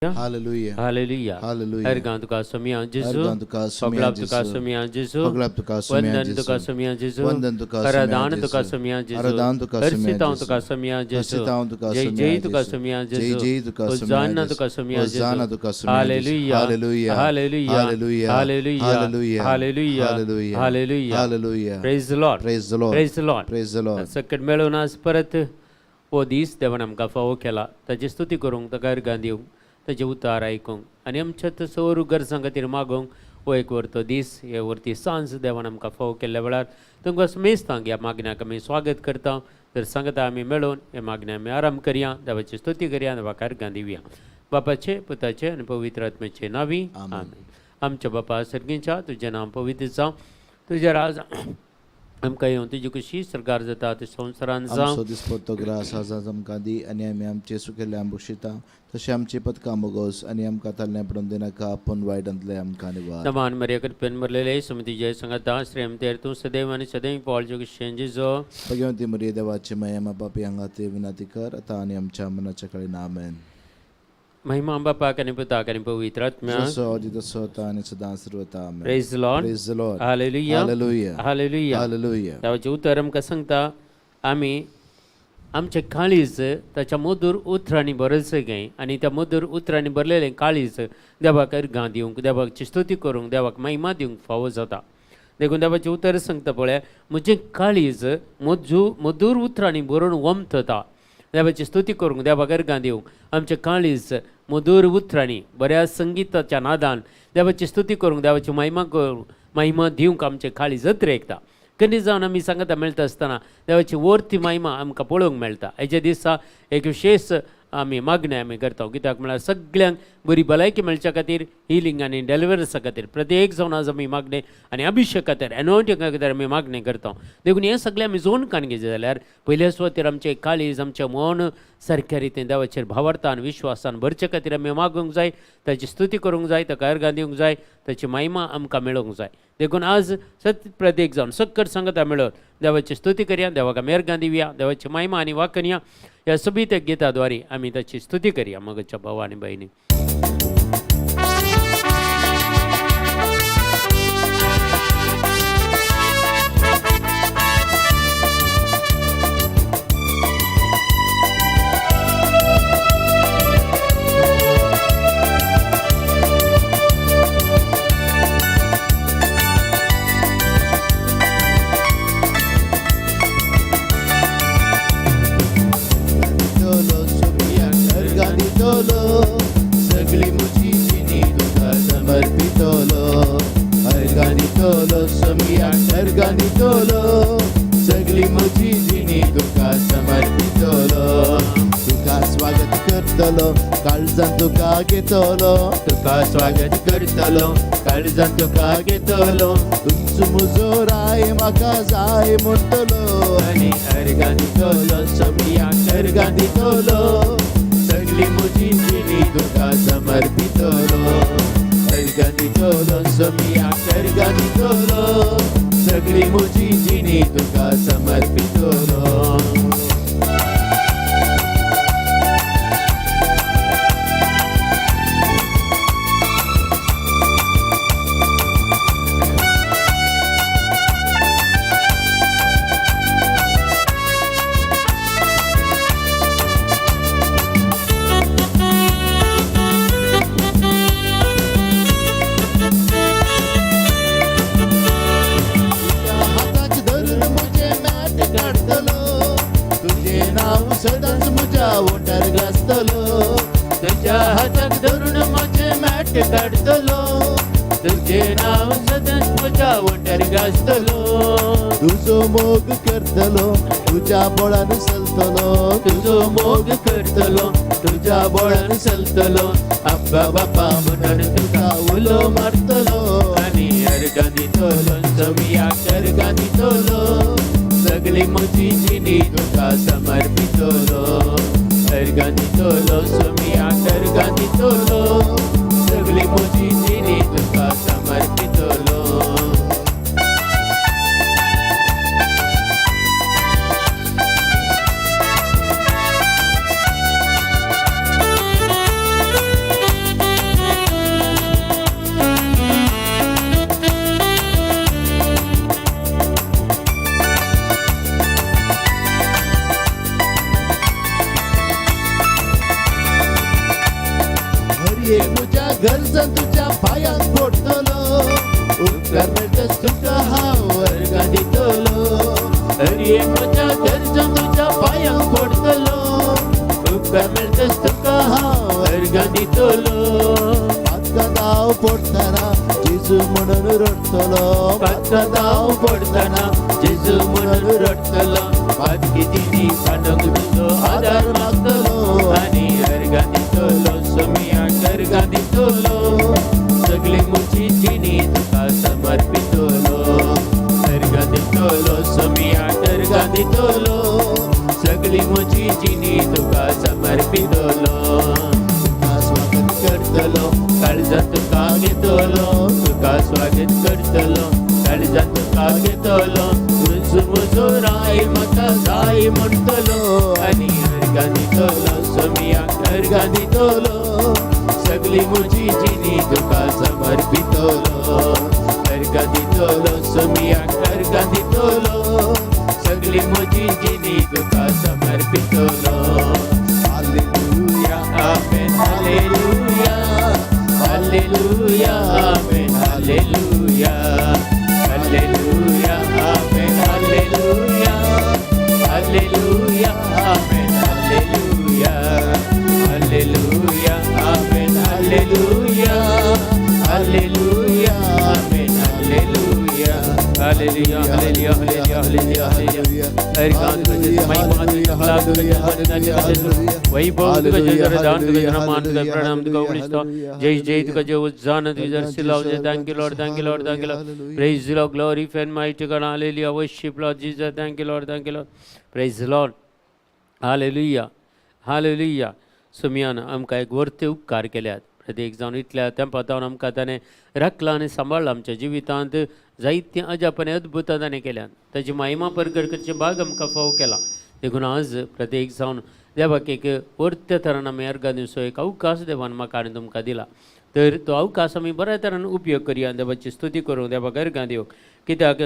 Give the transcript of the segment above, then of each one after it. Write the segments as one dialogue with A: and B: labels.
A: Hallelujah.
B: Hallelujah.
A: Hallelujah.
B: अर्गां तुका सोमया जेजू.
A: अर्गां तुका सोमया
B: पगलाप तुका
A: जेजू.
B: सोमया जेजू.
A: पगलाप तुका सोमया
B: वंदन
A: जेजू.
B: तुका सोमया जेजू.
A: वंदन तुका सोमया
B: आराधन
A: जेजू.
B: तुका सोमया जेजू.
A: आराधन तुका सोमया
B: हर्षितांव
A: जेजू.
B: तुका सोमया जेजू.
A: हर्षितांव तुका
B: जय
A: सोमया
B: जय तुका
A: जेजू.
B: सोमया
A: जय
B: जेजू.
A: जय तुका सोमया
B: होजाना
A: जेजू.
B: तुका सोमया जेजू.
A: होजाना तुका सोमया जेजू.
B: Hallelujah.
A: Hallelujah.
B: Hallelujah.
A: Hallelujah.
B: Hallelujah.
A: Hallelujah.
B: Hallelujah.
A: Hallelujah.
B: Hallelujah.
A: Hallelujah.
B: Praise the Lord.
A: Praise the Lord.
B: Praise the Lord.
A: Praise the Lord.
B: सकट मेळून आज परत हो दीस देवान आमकां फावो केला ताची स्तुती करूंक, ताका अर्गां दिवंक, ताचे उतार आयकूंक आनी आमच्या तसोर गरजां खातीर मागूंक हो एक वरतो दीस, हे वरती सांज देवान आमकां फावो केल्ल्या वेळार तुमकां समेस्तांक ह्या मागण्याक आमी स्वागत करता. तर सांगता आमी मेळून हे मागण्या आमी आराम करया, देवाची स्तुती करया, देवाक अर्गां दिवया. बापाचे, पुताचे आनी पवित्र आत्म्याचे नांवी आमेन. आमच्या बापा सर्गींच्या, तुजें नांव पवित्र जावं, तुजें राज आमकां येवं, तुजी खुशी सरकार जाता ते संवसारान जावं.
A: आमचो दिसपट्टो ग्रास आज आमकां दी आनी आमी आमचे सुकेल्ले बक्षिता तशें आमची पदकां मोगोस आनी आमकां ताल्लें पडून दिनाका, पूण वायटांतलें आमकां निवार.
B: नमान मरिया, कृपेन भरलेले, सुमती जय संगता, श्रेम तेर तूं सदैव आनी सदैव पावल जेजो.
A: भगवंती मरिये, देवाची माया, पापी हांगा ते विनंती कर आतां आनी आमच्या मनाच्या कडेन. आमेन.
B: महिमा बापाक आनी पुताक आनी पवित्र आत्म्याक.
A: जसो आदी तसो आतां आनी सदां सर्वता. आमेन.
B: Praise Lord.
A: Praise the Lord.
B: Hallelujah.
A: Hallelujah.
B: Hallelujah.
A: Hallelujah.
B: देवाचें उतर आमकां सांगता आमी आमचें काळीज ताच्या मधूर उतरांनी भरचें गे आनी त्या मधूर उतरांनी भरलेलें काळीज देवाक अर्गां दिवंक, देवाक स्तुती करूंक, देवाक महिमा दिवंक फावो जाता. देखून देवाचें उतर सांगता पळय, म्हजें काळीज मधूर उतरांनी भरून वमतता. देवाची स्तुती करूंक, देवाक अर्गां दिवंक आमचें काळीज मधूर उतरांनी, बऱ्या संगिताच्या नादान देवाची स्तुती करूंक, देवाची महिमा करूंक, महिमा दिवंक आमचें काळीज अत्रेकता. कधी जावन आमी सांगता मेळटा आसतना देवाची वर्ती महिमा आमकां पळोवंक मेळटा. हेच्या दिसा एक विशेश आमी मागणें आमी करता, कित्याक म्हळ्यार सगल्यांक बरी भलायकी मेळच्या खातीर, हिलींग आनी डेलिवरन्सा खातीर प्रत्येक जावन आज आमी मागणें आनी अभिशेक खातीर, एनोटिंगा खातीर आमी मागणें करता. देखून हें सगळें आमी जोन कान घेतलें जाल्यार पयल्या सुवातेर आमचें काळीज, आमचें मन सारक्या रितीन देवाचेर भावार्थान विश्वासान भरचे खातीर आमी मागूंक जाय, ताची स्तुती करूंक जाय, ताका अर्गां दिवंक जाय, ताची महिमा आमकां मेळोवंक जाय. देखून आज सत प्रत्येक जावन सक्कर सांगता मेळोवन देवाची स्तुती करया, देवाक आमी अर्गां दिवया, देवाची महिमा आनी वाखणया. ह्या सोबीत गिता द्वारे आमी ताची स्तुती करया. मगच्या भाव आनी भयणी.
A: दितलो सोमियाक अर्गां दितलो, सगळी म्हजी जिणी तुका समर्पितलो. अर्गां दितलो सोमियाक अर्गां दितलो, सगळी म्हजी जिणी तुका समर्पितलो. तुका स्वागत करतलो, काळजान तुका घेतलो.
B: तुका स्वागत करतलो, काळजान तुका घेतलो.
A: तुमचो म्हजो राय म्हाका जाय म्हणटलो.
B: आनी अर्गां दितलो सोमियाक अर्गां दितलो, सगळी म्हजी जिणी तुका समर्पितलो. अर्गां दितलो सोमियाक अर्गां दितलो, सगळी म्हजी जिणी तुका समर्पितलो.
A: तुज्या हाताक धरून म्हजें मॅट काडटलो, तुजें नांव सदांच म्हज्या ओंठार गाजतलो.
B: तुज्या हाताक धरून म्हजें मॅट काडटलो, तुजें नांव सदांच म्हज्या ओंठार गाजतलो.
A: तुजो मोग करतलो, तुज्या बळान चलतलो.
B: तुजो मोग करतलो, तुज्या बळान चलतलो. अब्बा बापा म्हणून तुका उलो मारतलो. आनी अर्गां दितलो सोमियाक अर्गां दितलो, सगळी म्हजी जिणी तुका समर्पितलो. अर्गां दितलो सोमियाक अर्गां दितलो, सगळी म्हजी जिणी तुका समर्पितलो. उपकार मेळटच तुका हांव अर्गां दितलो, हर एक म्हज्या गरजां तुज्या पांयांक पडटलो, उपकार मेळटच तुका हांव अर्गां दितलो.
A: पातकां धांव पडटना जेजू म्हणून रडटलो,
B: पातकां धांव पडटना जेजू म्हणून रडटलो, पातकी दिनी काडूंक तुजो आदार मागतलो आनी अर्गां दितलो, सोमियाक अर्गां दितलो, सगळी म्हजी जिणी तुका समर्पितलो, अर्गां दितलो, सोमियाक अर्गां दितलो, सगळी म्हजी जिणी तुका समर्पितलो. तुका स्वागत करतलो, काळजांत तुका घेतलो, तुका स्वागत करतलो, काळजांत तुका घेतलो, तुजो म्हजो राय म्हाका जाय म्हणटलो आनी अर्गां दितलो, सोमियाक अर्गां दितलो, सगळी म्हजी जिणी तुका समर्पितलो, अर्गां दितलो, सोमियाक अर्गां दितलो, सगळी म्हजी जिणी तुका समर्पितलो.
A: Hallelujah,
B: amen, hallelujah, hallelujah, amen, hallelujah, hallelujah, amen, hallelujah, hallelujah, amen, hallelujah, hallelujah, amen, hallelujah, hallelujah, amen, hallelujah, hallelujah, hallelujah, hallelujah, hallelujah, hallelujah. जय जय तुका जय उज्जान तुझर thank you Lord, thank you Lord, thank you Lord. Praise Lord, glory and mighty God, hallelujah, worship Lord Jesus, thank you Lord, thank you Lord. Praise Lord, hallelujah, hallelujah. सुमियान आमकां एक वर्ते उपकार केल्यात, प्रत्येक जावन इतल्या तेंपा जावन आमकां ताणें राखलां आनी सांबाळ्ळां. आमच्या जिवितांत जायतीं अजाप आनी अद्भुतां ताणें केल्यात, ताची महिमा परगट करचें भाग आमकां फावो केला. देखून आज प्रत्येक जावन देवाक एक वर्त्या तरान आमी अर्गां दिवचो एक अवकाश देवान म्हाका आनी तुमकां दिला, तर तो अवकाश आमी बऱ्या तरान उपयोग करया, देवाची स्तुती करूंक, देवाक अर्गां दिवंक. कित्याक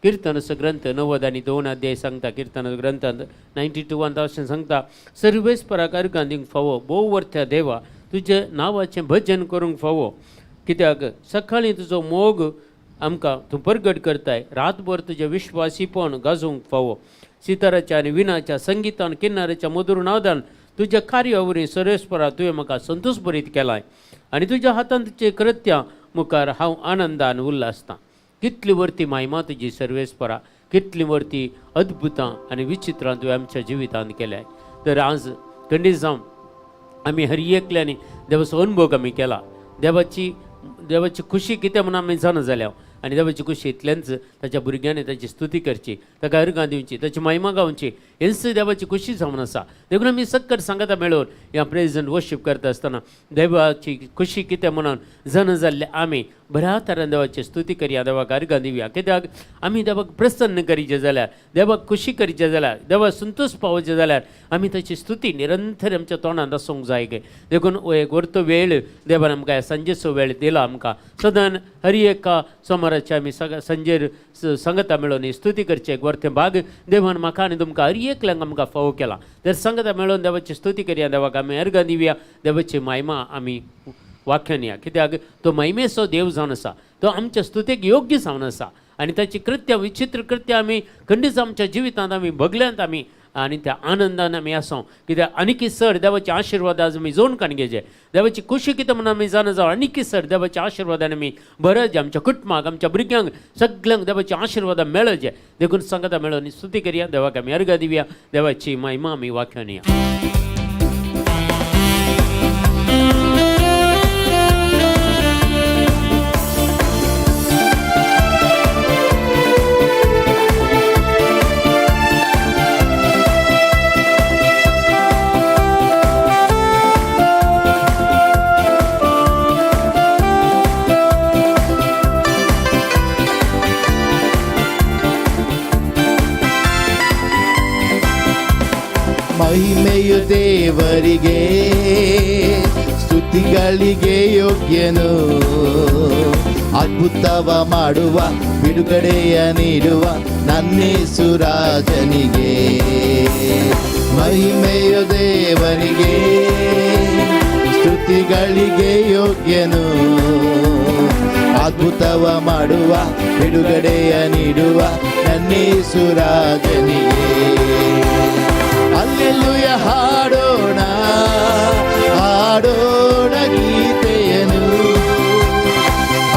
B: कीर्तनाचो ग्रंथ 92 अध्याय सांगता, कीर्तनाचो ग्रंथांत 92 अशें सांगता, सर्वेस्पराक अर्गां दिवंक फावो, भोव वर्त्या देवा तुज्या नांवाचें भजन करूंक फावो. कित्याक सकाळीं तुजो मोग आमकां तूं परगट करताय, रातभर तुजें विश्वासीपण गाजोवंक फावो. सिताराच्या आनी विणाच्या संगितान किन्नाराच्या मधुर नादान तुज्या कार्या वरवीं सर्वेस्परा तुवें म्हाका संतोश भरीत केलाय आनी तुज्या हातान तुजे कृत्यां मुखार हांव आनंदान उल्लासतां. कितली वर्ती महिमा तुजी सर्वेस्परा, कितली वर्ती अद्भुतां आनी विचित्रां तुवें आमच्या जिवितांत केल्याय. तर आज खंडीत जावन आमी हर एकल्यांनी देवाचो अनुभव आमी केला, देवाची देवाची खुशी कितें म्हणून आमी जाणा जाल्या आनी देवाची खुशी इतलेंच ताच्या भुरग्यांनी ताची स्तुती करची, ताका अर्गां दिवची, ताची महिमा गावची, हेंच देवाची खुशी जावन आसा. देखून आमी सक्कट सांगता मेळोवन ह्या प्रेज एंड वर्शीप करता आसतना देवाची खुशी कितें म्हणून जाणा जाल्ले आमी बऱ्या तरान देवाची स्तुती करया, देवाक अर्गां दिवया. कित्याक आमी देवाक प्रसन्न करीचे जाल्यार, देवाक खुशी करीचे जाल्यार, देवाक संतोश पावोवचे जाल्यार आमी ताची स्तुती निरंतर आमच्या तोंडांत आसूंक जाय गे. देखून हो एक वर्तो वेळ देवान आमकां सांजेचो वेळ दिला आमकां सदां हर एका सोमाराचे आमी सांजेर सांगता मेळोवन ही स्तुती करचे एक वर्तें भाग देवान म्हाका आनी तुमकां हर एकल्यांक आमकां फावो केला. तर सांगता मेळोवन देवाची स्तुती करया, देवाक आमी अर्गां दिवया, देवाची महिमा आमी वाख्यानया. कित्याक तो महिमेचो देव जावन आसा, तो आमच्या स्तुतीक योग्य जावन आसा आनी ताची कृत्या विचित्र कृत्या आमी खंडीच आमच्या जिवितांत आमी भगल्यांत आमी आनी त्या आनंदान आमी आसो. कित्याक आनीक सर देवाचे आशिर्वाद आज आमी जोन काण घेवचे, देवाची खुशी कितें म्हणून आमी जाणा जावं, आनीक सर देवाच्या आशिर्वादान आमी बरें आमच्या कुटुंबाक आमच्या भुरग्यांक सगल्यांक देवाच्या आशिर्वादान मेळचे. देखून सांगता मेळोवन स्तुती करया, देवाक आमी अर्गां दिवया, देवाची महिमा आमी वाख्यानया.
A: ಮಹಿಮೆಯು ದೇವರಿಗೆ ಸ್ತುತಿಗಳಿಗೆ ಯೋಗ್ಯನು, ಅದ್ಭುತವ ಮಾಡುವ ಬಿಡುಗಡೆಯ ನೀಡುವ ನನ್ನೇಸು ರಾಜನಿಗೆ. ಮಹಿಮೆಯು ದೇವರಿಗೆ ಸ್ತುತಿಗಳಿಗೆ ಯೋಗ್ಯನು, ಅದ್ಭುತವ ಮಾಡುವ, ಬಿಡುಗಡೆಯ ನೀಡುವ ನನ್ನೇಸು ರಾಜನಿಗೆ. ಅಲ್ಲೆಲ್ಲುಯ ಹಾಡೋಣ, ಹಾಡೋಣ ಗೀತೆಯನು.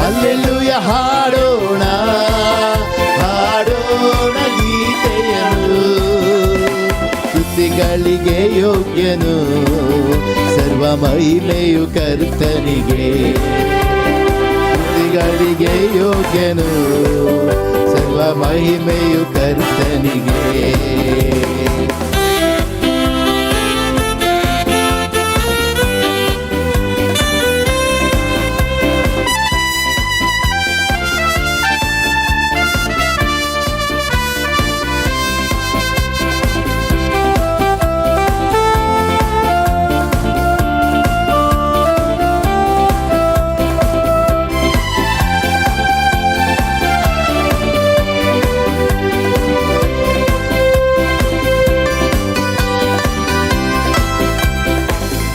A: ಅಲ್ಲೆಲ್ಲುಯ ಹಾಡೋಣ, ಹಾಡೋಣ ಗೀತೆಯನು. ಸ್ತುತಿಗಳಿಗೆ ಯೋಗ್ಯನು, ಸರ್ವ ಮಹಿಮೆಯು ಕರ್ತನಿಗೆ. ಸ್ತುತಿಗಳಿಗೆ ಯೋಗ್ಯನು, ಸರ್ವ ಮಹಿಮೆಯು ಕರ್ತನಿಗೆ.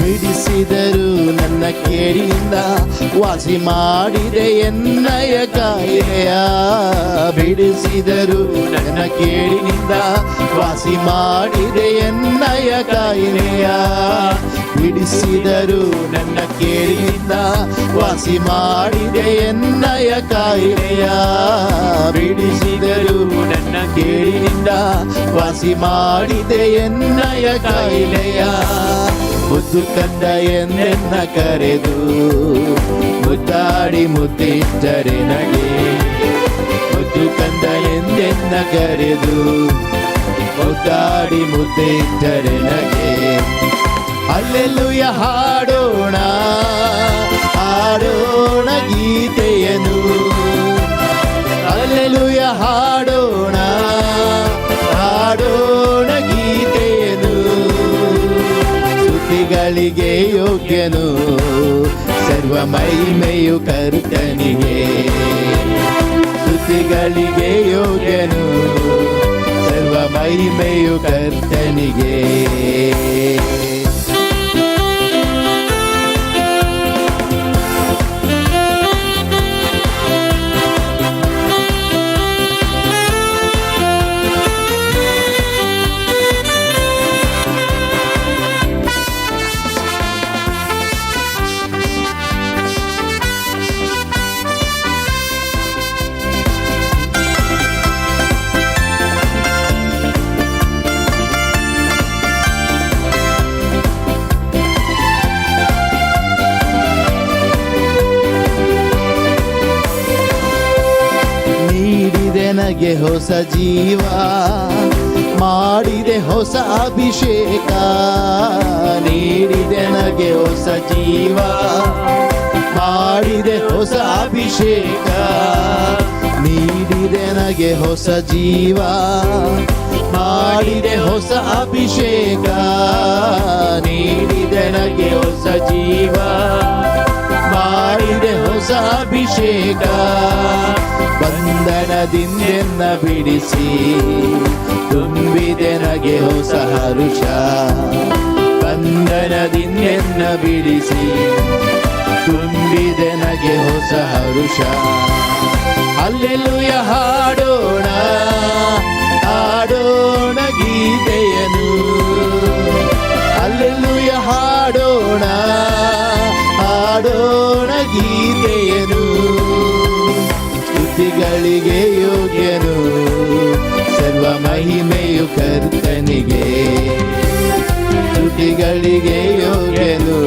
A: ಬಿಡಿಸಿದರು ನನ್ನ ಕೇಡಿನಿಂದ, ವಾಸಿ ಮಾಡಿದೆ ಎನ್ನಯ ಕಾಯಿಲೆಯ. ಬಿಡಿಸಿದರು ನನ್ನ ಕೇಡಿನಿಂದ, ವಾಸಿ ಮಾಡಿದೆ ಎನ್ನಯ ಕಾಯಿಲೆಯ. ಬಿಡಿಸಿದರು ನನ್ನ ಕೇಡಿನಿಂದ, ವಾಸಿ ಮಾಡಿದೆ ಎನ್ನಯ ಕಾಯಿಲೆಯ. ಬಿಡಿಸಿದರು ನನ್ನ ಕೇಡಿನಿಂದ, ವಾಸಿ ಮಾಡಿದೆ ಎನ್ನಯ ಕಾಯಿಲೆಯ. ಮುದ್ದು ಕಂದ ಎಂದೆನ್ನ ಕರೆದು, ಮುದ್ದಾಡಿ ಮುದ್ದಿಟ್ಟರೆ ನಗೆ. ಮುದ್ದು ಕಂದ ಎಂದೆನ್ನ ಕರೆದು, ಮುದ್ದಾಡಿ ಮುದ್ದಿಟ್ಟರೆ ನಗೆ. ಅಲ್ಲೆಲ್ಲುಯ ಹಾಡೋಣ, ಹಾಡೋಣ ಗೀತೆಯನು. ಅಲ್ಲೆಲುಯ ಹಾಡೋಣ, ಹಾಡೋಣ ಗೀತೆಯನು. ಸ್ತುತಿಗಳಿಗೆ ಯೋಗ್ಯನು, ಸರ್ವ ಮಹಿಮೆಯು ಕರ್ತನಿಗೆ. ಸ್ತುತಿಗಳಿಗೆ ಯೋಗ್ಯನು, ಸರ್ವ ಮಹಿಮೆಯು ಕರ್ತನಿಗೆ. ನೀಡಿದೆ ನನಗೆ ಹೊಸ ಜೀವ, ಮಾಡಿದೆ ಹೊಸ ಅಭಿಷೇಕ. ನೀಡಿದೆ ನನಗೆ ಹೊಸ ಜೀವ, ಮಾಡಿದೆ ಹೊಸ ಅಭಿಷೇಕ. ನೀಡಿದೆ ನನಗೆ ಹೊಸ ಜೀವ, ಮಾಡಿದೆ ಹೊಸ ಅಭಿಷೇಕ. ನೀಡಿದೆ ನನಗೆ ಹೊಸ ಜೀವ, ಮಾಡಿದೆ ಹೊಸ ಅಭಿಷೇಕ. ಬಂಧನದಿಂದೆನ್ನ ಬಿಡಿಸಿ, ತುಂಬಿದೆ ನಗೆ ಹೊಸ ಹರುಷ. ಬಂಧನದಿಂದೆನ್ನ ಬಿಡಿಸಿ, ತುಂಬಿದೆ ನಗೆ ಹೊಸ ಹರುಷ. ಅಲ್ಲೆಲ್ಲುಯ ಹಾಡೋಣ, ಹಾಡೋಣ ಗೀತೆಯನು. ಅಲ್ಲೆಲ್ಲುಯ ಹಾಡೋಣ, ಹಾಡೋಣ ಗೀತೆಯನು. ಸ್ತುತಿಗಳಿಗೆ ಯೋಗ್ಯನು, ಸರ್ವ ಮಹಿಮೆಯು ಕರ್ತನಿಗೆ. ಸ್ತುತಿಗಳಿಗೆ ಯೋಗ್ಯನು,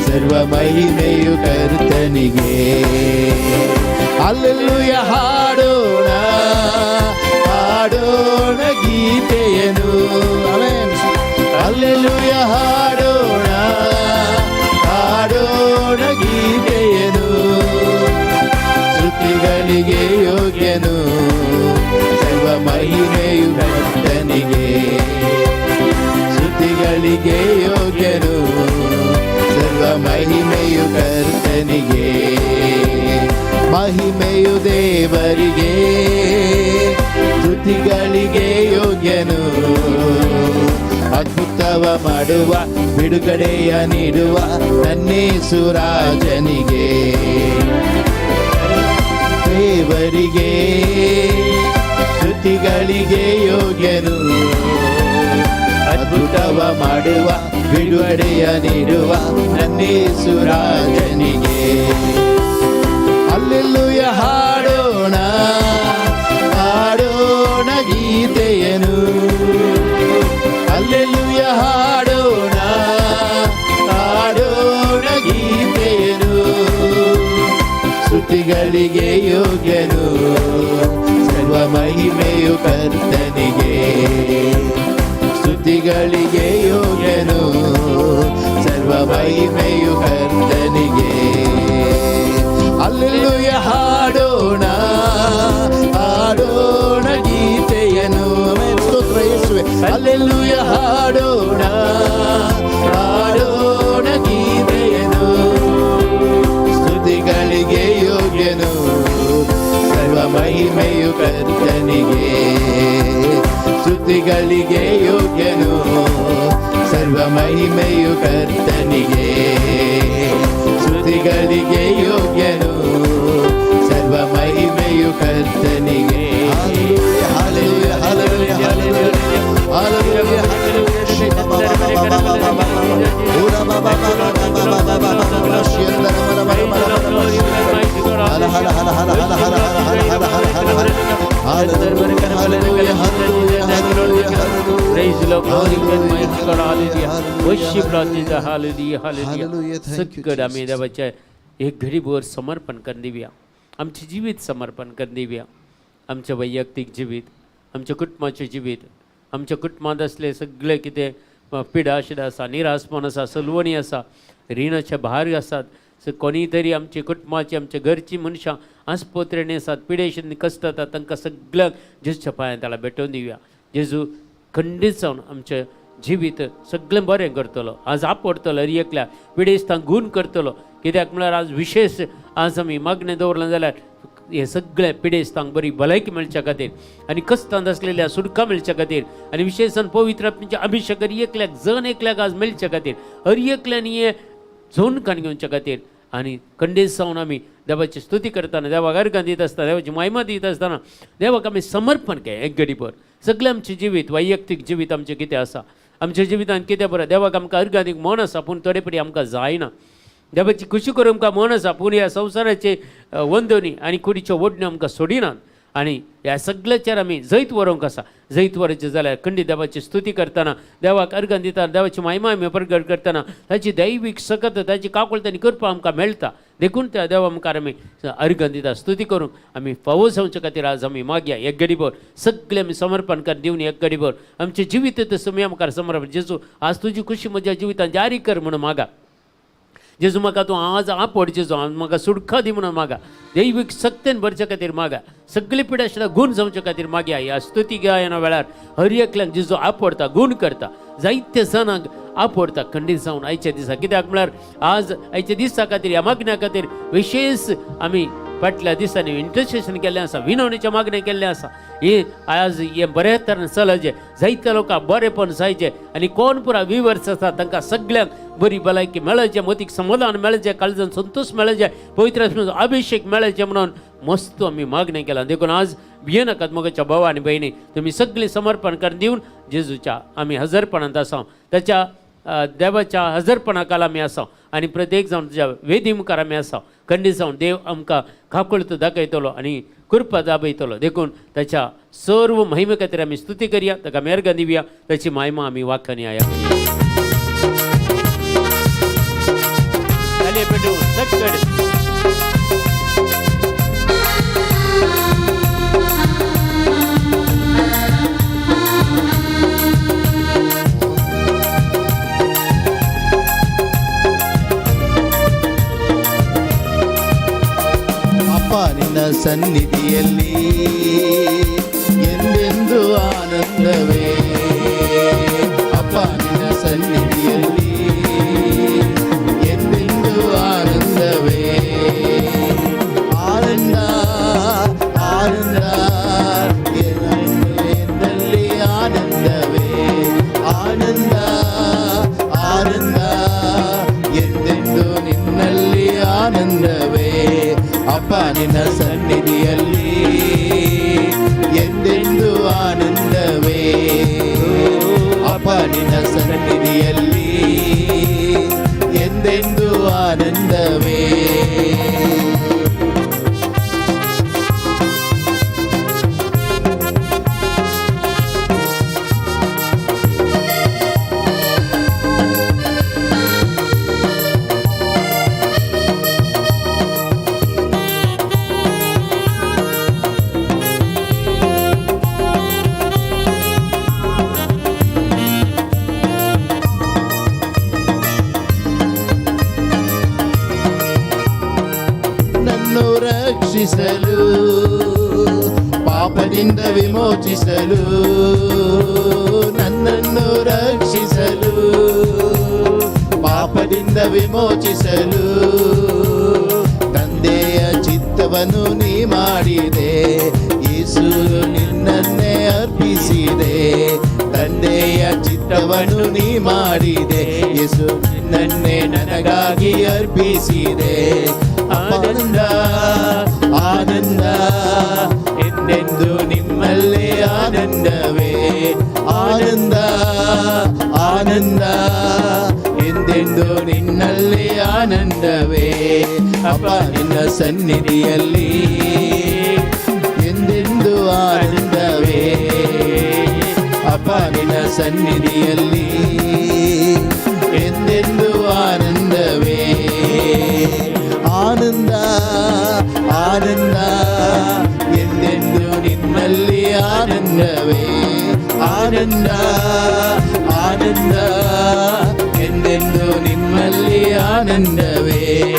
A: ಸರ್ವ ಮಹಿಮೆಯು ಕರ್ತನಿಗೆ. ಅಲ್ಲೆಲ್ಲುಯ ಹಾಡೋಣ, ಹಾಡೋಣ ಗೀತೆಯನು. ಆಮೆನ್. ಅಲ್ಲೆಲ್ಲುಯ ಹಾಡೋಣ, ಹಾಡೋಣ ಗೀತೆಯನು. ಸ್ತುತಿಗಳಿಗೆ ಯೋಗ್ಯನು, ಸರ್ವ ಮಹಿಮೆಯು ಕರ್ತನಿಗೆ. ಸ್ತುತಿಗಳಿಗೆ ಯೋಗ್ಯನು, ಸರ್ವ ಮಹಿಮೆಯು ಕರ್ತನಿಗೆ. ಮಹಿಮೆಯು ದೇವರಿಗೆ, ಸ್ತುತಿಗಳಿಗೆ ಯೋಗ್ಯನು. ಅದ್ಭುತವ ಮಾಡುವ, ಬಿಡುಗಡೆಯ ನೀಡುವ ನನ್ನೇಸು ರಾಜನಿಗೆ. ಸ್ತುತಿಗಳಿಗೆ ಸ್ತುತಿಗಳಿಗೆ ಯೋಗ್ಯನು. ಅದ್ಭುತವ ಮಾಡುವ, ಬಿಡುಗಡೆಯ ನೀಡುವ ನನ್ನೇಸು ರಾಜನಿಗೆ. ಅಲ್ಲೆಲ್ಲೂಯ ಹಾಡೋಣ, ಹಾಡೋಣ ಗೀತೆಯನು. ಅಲ್ಲೆಲ್ಲೂಯ ಹಾಡೋಣ, ಹಾಡೋಣ ಗೀತೆಯನು. ಸ್ತುತಿಗಳಿಗೆ ಯೋಗ್ಯನು, ಸರ್ವ ಮಹಿಮೆಯು ಕರ್ತನಿಗೆ. ಸ್ತುತಿಗಳಿಗೆ ಯೋಗ್ಯನು, ಸರ್ವ ಮಹಿಮೆಯು ಕರ್ತನಿಗೆ. ಅಲ್ಲೆಲ್ಲೂಯ ಹಾಡೋಣ, ಹಾಡೋಣ ಗೀತೆಯನು. ಸ್ತೋತ್ರ ಯೇಸುವೆ. ಅಲ್ಲೆಲ್ಲೂಯ ಹಾಡೋಣ, ಹಾಡೋಣ ಗೀತೆಯನು. ಸ್ತುತಿಗಳಿಗೆ ಯೋಗ್ಯನು, ಸರ್ವ ಮಹಿಮೆಯು ಕರ್ತನಿಗೆ. ಸ್ತುತಿಗಳಿಗೆ ಯೋಗ್ಯನು, ಸರ್ವ ಮಹಿಮೆಯು ಕರ್ತನಿಗೆ. ಸ್ತುತಿಗಳಿಗೆ ಯೋಗ್ಯನು, ಸರ್ವ ಮಹಿಮೆಯು ಕರ್ತನಿಗೆ. Hallelujah, hallelujah, hallelujah, hallelujah, hallelujah. Shri Baba Baba Baba Baba ಊರ ಬಾಬಾ ಬಾಬಾ ಬಾಬಾ ಬಾಬಾ ಬಾಬಾ ಶಿಯಂದರ ಮರ ಮರ ಮರ ಮರ ಹಲ ಹಲ ಹಲ ಹಲ ಹಲ ಹಲ ಹಲ ಹಲ ಹಲ ಹಲ ಹಲ. Hallelujah, hallelujah, hallelujah, hallelujah.
B: Praise the Lord, glory and mighty God, hallelujah. Worship Lord Jesus, hallelujah, hallelujah.
A: Hallelujah, thank you,
B: सगळं आमी
A: Jesus.
B: देवाच्या एक घडीभर समर्पण करून दिवया, आमचें जिवीत समर्पण करून दिवया. आमचें वैयक्तीक जिवीत, आमच्या कुटुंबाचें जिवीत, आमच्या कुटुंबांत आसले सगळें कितें पिडा शिडा आसा, निरासपण आसा, सलवणी आसा, रिणाचे भार आसात. सो कोणीय तरी आमच्या कुटुंबाची, आमच्या घरचीं मनशां आस्पत्रेणी आसात, पिडेशन कश्ट जातात, तांकां सगळ्यांक जेजूच्या पांयां ताळा भेटोवन दिवया. जेजू खंडीत जावन आमचें जिवीत सगळें बरें करतलो. आज आपडतलो, हर एकल्या पिडेस्तांक गूण करतलो. कित्याक म्हळ्यार आज विशेश आज आमी मागणें दवरलें जाल्यार हे सगळे पिडेस्तांक बरी भलायकी मेळच्या खातीर आनी कश्टांत आसलेल्या सुटका मेळच्या खातीर आनी विशेषान पवित्र आत्म्याचे अभिषेक हर एकल्याक, जण एकल्याक आज मेळच्या खातीर, हर एकल्यान हे झोन काण घेवच्या खातीर आनी खंडीत जावन आमी देवाची स्तुती करतना, देवाक अर्गां दित आसतना, देवाची महिमा दित आसतना देवाक आमी समर्पण केलें एक घडीभर. सगळें आमचें जिवीत, वैयक्तीक जिवीत आमचें कितें आसा, आमच्या जिवितांत कितें बरें देवाक आमकां अर्गां दिवंक मन आसा, पूण थोडे फावटी आमकां जायना. देवाची खुशी करूंक आमकां मन आसा, पूण ह्या संवसाराचे वंदनी आनी कुडीच्यो ओडण्यो आमकां सोडिनात. आनी ह्या सगळ्याचेर आमी जैत व्हरूंक आसा. जैत व्हरचें जाल्यार खंडीत देवाची स्तुती करतना, देवाक अर्गां दितना, देवाची महिमा आमी प्रगट करतना ताची दैवीक सकत, ताची काकुळट आनी कृपा आमकां मेळटा. देखून त्या देवा मुखार आमी अर्गां दिता, स्तुती करूंक आमी फावो जावचे खातीर आज आमी मागया. एक घडीभर सगळें आमी समर्पण कर दिवन एक घडीभर आमचें जिवीत तसं मुखार समर्पण. जेजू, आज तुजी खुशी म्हज्या जिवितान जारी कर म्हणून मागा. जेजू, म्हाका तूं आज आपड. जेजू, आज म्हाका सुटका दी म्हणून मागा. दैवीक सक्तेन भरच्या खातीर मागा. सगळी पिडा गुण जावच्या खातीर मागया. ह्या स्तुती गायना वेळार हर एकल्याक जेजू आपडता, गुण करता, जायते जाणांक आपडता खंडीत जावन आयच्या दिसा. कित्याक म्हळ्यार आज आयच्या दिसा खातीर, ह्या मागण्या खातीर विशेष आमी फाटल्या दिसांनी इंटरसेशन केल्लें आसा, विनवणीचें मागणें केल्लें आसा. हे आज हे बऱ्या तरेन चलचें, जायत्या लोकांक बरेपण जायचें आनी कोण पुरा विवर्स आसा तांकां सगळ्यांक बरी भलायकी मेळचें, मतीक समाधान मेळचें, काळजान संतोश मेळचें, पवित्र आत्म्याचो अभिषेक मेळचें म्हणून मस्त आमी मागणें केलां. देखून आज भियेनाकात मोगाच्या भाव आनी भयणी. तुमी सगळीं समर्पण करून दिवन जेजूच्या आमी हजरपणांत आसा, ताच्या देवाच्या हजरपणा खाला आमी आसा आनी प्रत्येक जावन तुज्या वेदी मुखार आमी आसा. खंडीत जावन देव आमकां काकुळट दाखयतलो आनी कृपा दाबयतलो. देखून ताच्या सर्व महिमे खातीर आमी स्तुती करया, ताका मेरगां दिवया, ताची महिमा आमी वाखाणी आया करया. तालये पेटोवन सगळे.
A: ಅಪ್ಪ, ನಿನ್ನ ಸನ್ನಿಧಿಯಲ್ಲಿ ಎಂದೆಂದು ಆನಂದವೇ. ಅಪ್ಪ, ನಿನ್ನ ಸನ್ನಿಧಿಯಲ್ಲಿ ಎಂದೆಂದು ಆನಂದವೇ. ಆನಂದ, ಆನಂದ, ಎಂದಲ್ಲಿ ಆನಂದವೇ. ಆನಂದ, ಆನಂದ, ಎಂದೆಂದು ನಿನ್ನಲ್ಲಿ ಆನಂದವೇ. ಅಪ್ಪ, ನಿನ್ನ ಸನ್ನಿಧಿಯಲ್ಲಿ. ಪಾಪದಿಂದ ವಿಮೋಚಿಸಲು, ನನ್ನನ್ನು ರಕ್ಷಿಸಲು, ಪಾಪದಿಂದ ವಿಮೋಚಿಸಲು ತಂದೆಯ ಚಿತ್ತವನ್ನು ನೀ ಮಾಡಿದೆ. ಯೇಸು, ನಿನ್ನನ್ನೇ ಅರ್ಪಿಸಿದೆ. ತಂದೆಯ ಚಿತ್ತವನ್ನು ನೀ ಮಾಡಿದೆ. ಯೇಸು, ನಿನ್ನನ್ನೇ ನನಗಾಗಿ ಅರ್ಪಿಸಿದೆ. ಆನಂದ, ಆನಂದ, ಎಂದೆಂದು ನಿಮ್ಮಲ್ಲೇ ಆನಂದವೇ. ಆನಂದ, ಆನಂದ, ಎಂದೆಂದು ನಿನ್ನಲ್ಲೇ ಆನಂದವೇ. ಅಪ್ಪ, ನಿನ್ನ ಸನ್ನಿಧಿಯಲ್ಲಿ ಎಂದೆಂದು ಆನಂದವೇ. ಅಪ್ಪ, ನಿನ್ನ ಸನ್ನಿಧಿಯಲ್ಲಿ ಎಂದೆಂದು ಆನಂದವೇ. ಆನಂದ, ಆನಂದ, ಎಂದೆಂದು ನಿನ್ನಲ್ಲಿ ಆನಂದವೇ. ಆನಂದ, ಆನಂದ, ಎಂದೆಂದು ನಿಮ್ಮಲ್ಲಿ ಆನಂದವೇ.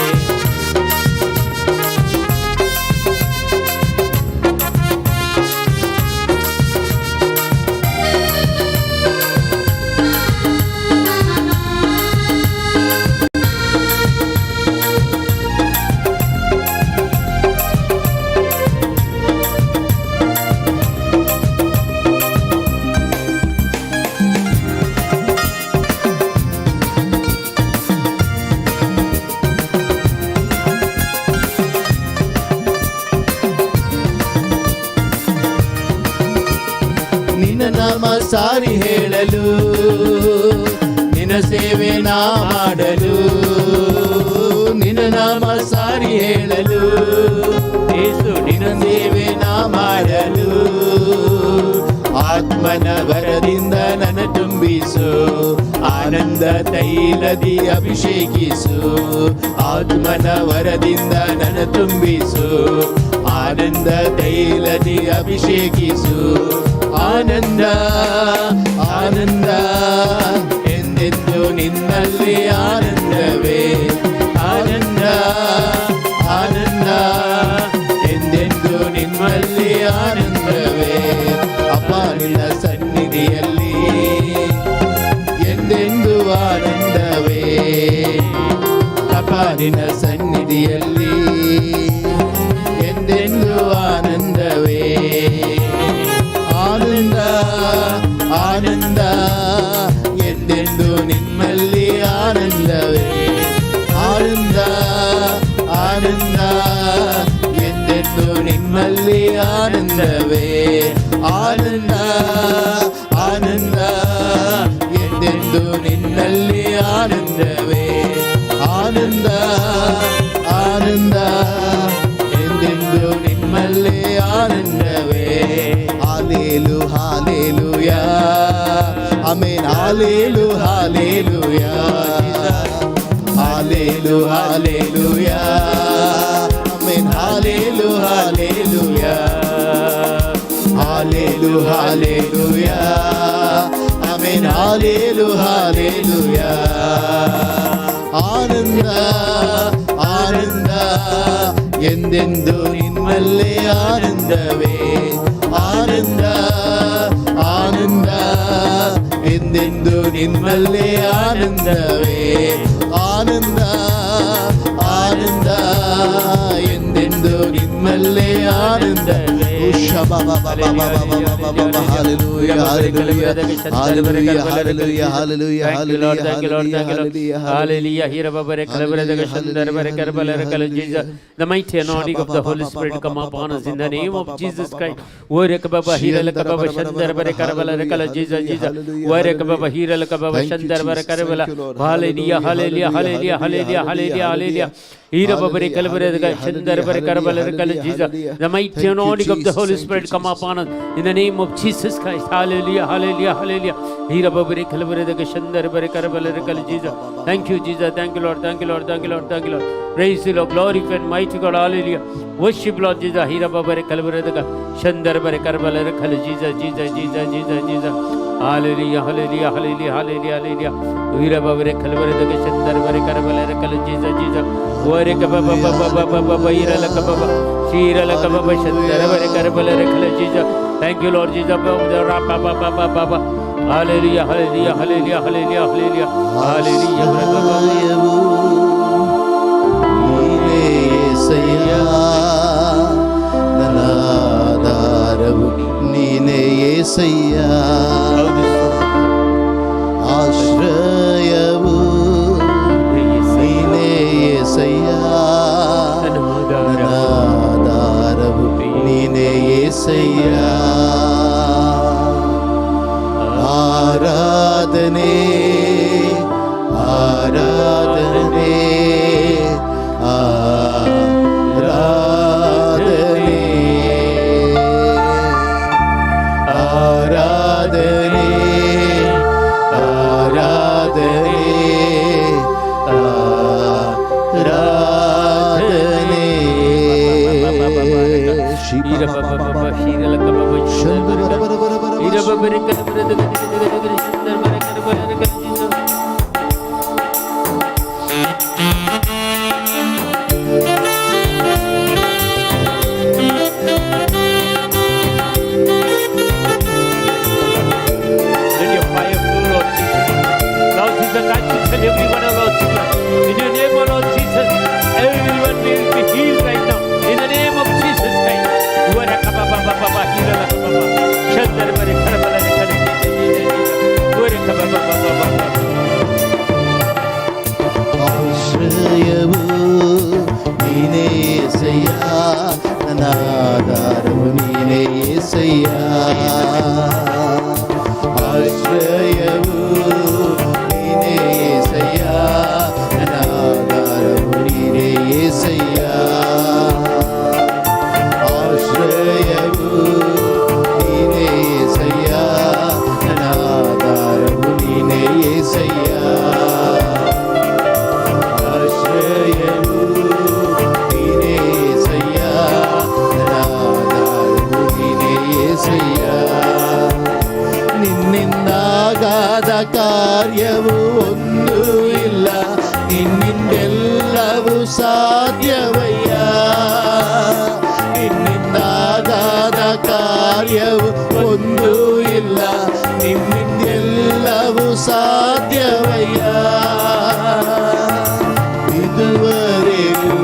A: ನಿನ್ನ ನಾಮ ಸಾರಿ ಹೇಳಲು, ನಿನ್ನ ಸೇವೆ ನಾ ಮಾಡಲು, ನಿನ್ನ ನಾಮ ಸಾರಿ ಹೇಳಲು,
B: ಯೇಸು.
A: ನಿನ್ನ ಸೇವೆ ನಾ ಮಾಡಲು ಆತ್ಮನ ವರದಿಂದ ನನ್ನ ತುಂಬಿಸು, ಆನಂದ ತೈಲದಿ ಅಭಿಷೇಕಿಸು. ಆತ್ಮನ ವರದಿಂದ ನನ್ನ ತುಂಬಿಸು, ಆನಂದ ತೈಲದಿ ಅಭಿಷೇಕಿಸು. ಆನಂದ, ಆನಂದ, ಎಂದೆಂದು ನಿನ್ನಲ್ಲಿ ಆನಂದವೇ. ಆನಂದ, ಆನಂದ, ಎಂದೆಂದು ನಿಮ್ಮಲ್ಲಿ ಆನಂದವೇ. ಅಪ್ಪ, ನಿನ್ನ ಸನ್ನಿಧಿಯಲ್ಲಿ ಎಂದೆಂದು ಆನಂದವೇ. ಅಪ್ಪ, ನಿನ್ನ ಸನ್ನಿಧಿಯಲ್ಲಿ ಎಂದೆಂದು ಆನಂದವೇ. ಆನಂದ, ಆನಂದ, ಎಂದೆಂದು ನಿಮ್ಮಲ್ಲಿ ಆನಂದವೇ. ಆನಂದ, ಆನಂದ, ಎಂದೆಂದು ನಿಮ್ಮಲ್ಲಿ ಆನಂದವೇ. ಆನಂದ, ಆನಂದ, ಎಂದೆಂದು ನಿನ್ನಲ್ಲಿ ಆನಂದವೇ. ಆನಂದ, ಆನಂದ, ಎಂದೆಂದು ನಿಮ್ಮಲ್ಲಿ ಆನಂದವೇ. ಹಾಲೇಲು, ಹಾಲೇಲುಯಾ, ಆಮೇನ್. ಹಾಲೇಲು, ಹಾಲೇಲುಯಾ, ಹಾಲೇಲು, ಹಾಲೇಲುಯಾ, ಆಮೇನ್. ಹಾಲೇಲು, ಹಾಲೇಲುಯಾ, ಹಾಲೇಲು, ಹಾಲೇಲುಯಾ, ಆಮೇನ್. ಹಾಲೇಲು, ಹಾಲೇಲುಯಾ. ಆನಂದ, ಆನಂದ, ಎಂದೆಂದು ನಿಮ್ಮಲ್ಲೇ ಆನಂದವೇ. ಆನಂದ, ಆನಂದ, ಎಂದೆಂದು ನಿಮ್ಮಲ್ಲೇ ಆನಂದವೇ. ಆನಂದ, ಆನಂದ, ಎಂದೆಂದು ನಿಮ್ಮಲ್ಲೇ ಆನಂದವೇ. Hallelujah, hallelujah, hallelujah, hallelujah, hallelujah,
B: Thank you, Lord. Thank you, Lord. Thank you, Lord.
A: Hallelujah.
B: Hallelujah. Hirababare, kalabaradaga, shandarabare, karabalare, kala, Jesus. The mighty anointing of the Holy Spirit come upon us in the name of Jesus Christ. Orekababa, hiralakababa, shandarabare, karabalare, kala, Jesus, Jesus. Orekababa, hiralakababa,
A: Thank you,
B: shandarabare,
A: Jesus.
B: karabala.
A: Thank you, Lord.
B: Hallelujah, hallelujah, hallelujah, hallelujah, hallelujah, hallelujah. Hirababare, kalabaradaga, shandarabare, karabalare, kala, Jesus. The mighty
A: Thank you,
B: anointing of the
A: Jesus.
B: Holy
A: Thank you,
B: Spirit come
A: Jesus.
B: upon us in the name of Jesus Christ. Hallelujah, hallelujah, hallelujah. Hirababare, kalabaradaga, shandarabare, karabalare, kala, Jesus. Thank you, Jesus. Thank you, Lord. Thank you, Lord. Thank you, Lord. Thank you, Lord. Praise the Lord. Glory and mighty God. Hallelujah. Worship Lord Jesus. Hirababare, kalabaradaga, shandarabare, karabalare, kala, Jesus, Jesus, Jesus, Jesus, Jesus. Hallelujah, hallelujah, hallelujah, hallelujah, hallelujah. Hirababare, kalabaradaga, shandarabare, karabalare, kala, Jesus, Jesus. Orekababa, baba, baba, baba, hiralakababa. Thank you, Lord Jesus. Hallelujah, hallelujah, hallelujah, hallelujah, hallelujah, hallelujah.
A: ಆಶ್ರಯವು ನೀನೇ ಯೇಸಯ್ಯ, ನನ್ನ ಆಧಾರವು ನೀನೇ ಯೇಸಯ್ಯ. ಆಶ್ರಯವು ನೀನೇ ಯೇಸಯ್ಯ, ನನ್ನ ಆಧಾರವು ನೀನೇ ಯೇಸಯ್ಯ. ಆರಾಧನೆ, ಆರಾಧನೆ, ಆರಾಧನೆ, ಆರಾಧನೆ, ಆರಾಧನೆ, ಆರಾಧನೆ.
B: Let your fire flow, Lord Jesus. Lord Jesus, touch each and every one of Lord Jesus. In your name, O Lord Jesus, everyone will be healed right now. In the name of Jesus Christ.
A: ಆಶ್ರಯವು ನೀನೇ ಯೇಸಯ್ಯ, ನನ್ನ ಆಧಾರವು ನೀನೇ ಯೇಸಯ್ಯ. ಆಶ್ರಯವು ನೀನೇ ಯೇಸಯ್ಯ, ನನ್ನ ಆಧಾರವು ನೀನೇ ಯೇಸಯ್ಯ. ಆಶ್ರಯವು ನೀನೇ ಯೇಸಯ್ಯ, ನನ್ನ ಆಧಾರವು ನೀನೇ ಯೇಸಯ್ಯ. ಆಶ್ರಯವು ನೀನೇ ಯೇಸಯ್ಯ, ನನ್ನ ಆಧಾರವು ನೀನೇ ಯೇಸಯ್ಯ. ನಿನ್ನಿಂದಾಗದ ಕಾರ್ಯವು ಒಂದು ಇಲ್ಲ, ನಿನ್ನಿಂದೆಲ್ಲವೂ ಸಾಧ್ಯವಯ್ಯ. ನಿನ್ನಿಂದಾಗದ ಕಾರ್ಯವು ಒಂದು ಇಲ್ಲ, ನಿನ್ನಿಂದೆಲ್ಲವೂ ಸಾಧ್ಯವಯ್ಯ. ಇದುವರೆಗೂ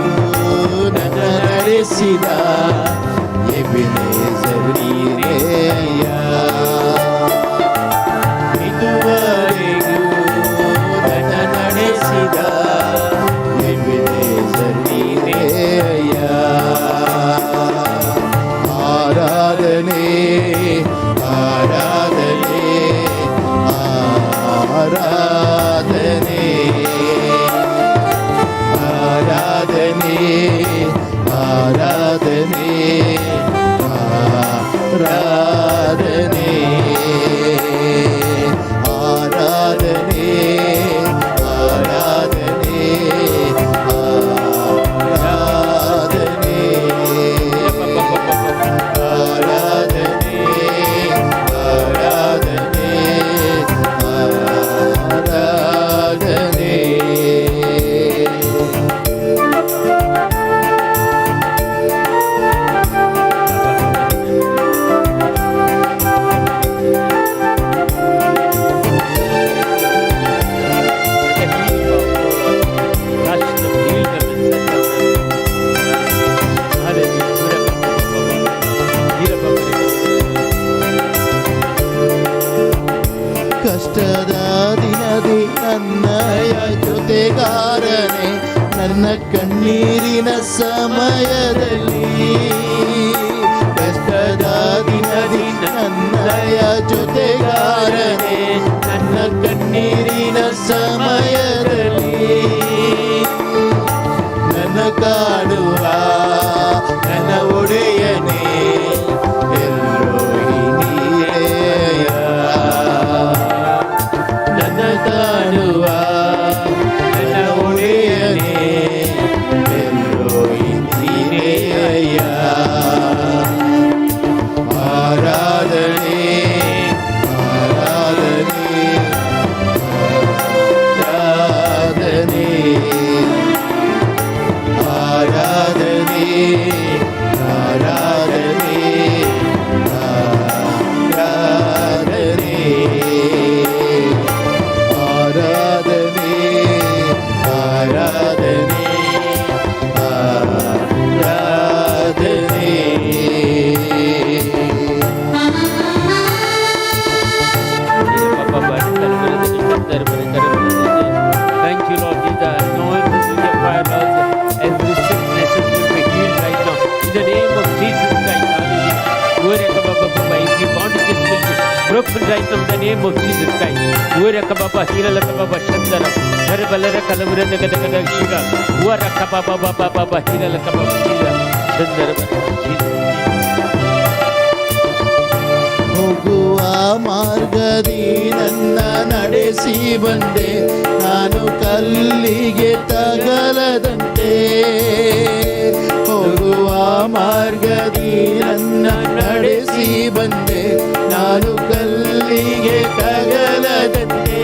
A: ನನ್ನ ನಡೆಸಿದ ಎಬಿನೇಜರ್ ನೀನೇಯ. ಇದುವರೆಗೂ ನನ್ನ ನಡೆಸಿದ ಎಬಿನೇಜರ್ ನೀನೇಯ. ಆರಾಧನೆ, ಆರಾಧನೆ, ಆರಾಧನೆ, ಆರಾಧನೆ, ಆರಾಧನೆ, ಆರಾಧನೆ, ಆರಾಧನೆ, ಆರಾಧನೆ, ಆರಾಧನೆ, ಆರಾಧನೆ, ಆರಾಧನೆ, ಆರಾಧನೆ.
B: Touch them, heal them, and set them free. Hallelujah.
A: ಕಷ್ಟದ ದಿನದಿ ನನ್ನಯ ಜೊತೆಗಾರನೆ, ನನ್ನ ಕಣ್ಣೀರಿನ ಸಮಯದಲ್ಲಿ. ಕಷ್ಟದ ದಿನದಿ ನನ್ನಯ ಜೊತೆಗಾರನೆ, ನನ್ನ ಕಣ್ಣೀರಿನ ಸಮಯದಲ್ಲಿ. ನನ್ನ ಕಾಡುವ ನನ್ನ ಒಡೆಯನೇ, ಎಲ್ರೋಹಿ ನೀರೇಯ. ನನ್ನ ಕಾಣುವ ನನ್ನ ಒಡೆಯನೇ, ಎಲ್ರೋಹಿ ನೀರೇಯ.
B: Baba, if you bondages will be broken right now in the name of Jesus Christ. Ora Baba, Hirala Baba, Shandara, Harabalara Kalavura Gada Shira, Ora Baba Baba Baba, Hirala Baba, Shira, Shandara, Jesus.
A: ಹೋಗುವ ಮಾರ್ಗದಿ ನನ್ನ ನಡೆಸಿ ಬಂದೆ, ನಾನು ಕಲ್ಲಿಗೆ ತಗಲದಂತೆ. ಹೋಗುವ ಮಾರ್ಗದಿ ನನ್ನ ನಡೆಸಿ ಬಂದೆ, ನಾನು ಕಲ್ಲಿಗೆ ತಗಲದಂತೆ.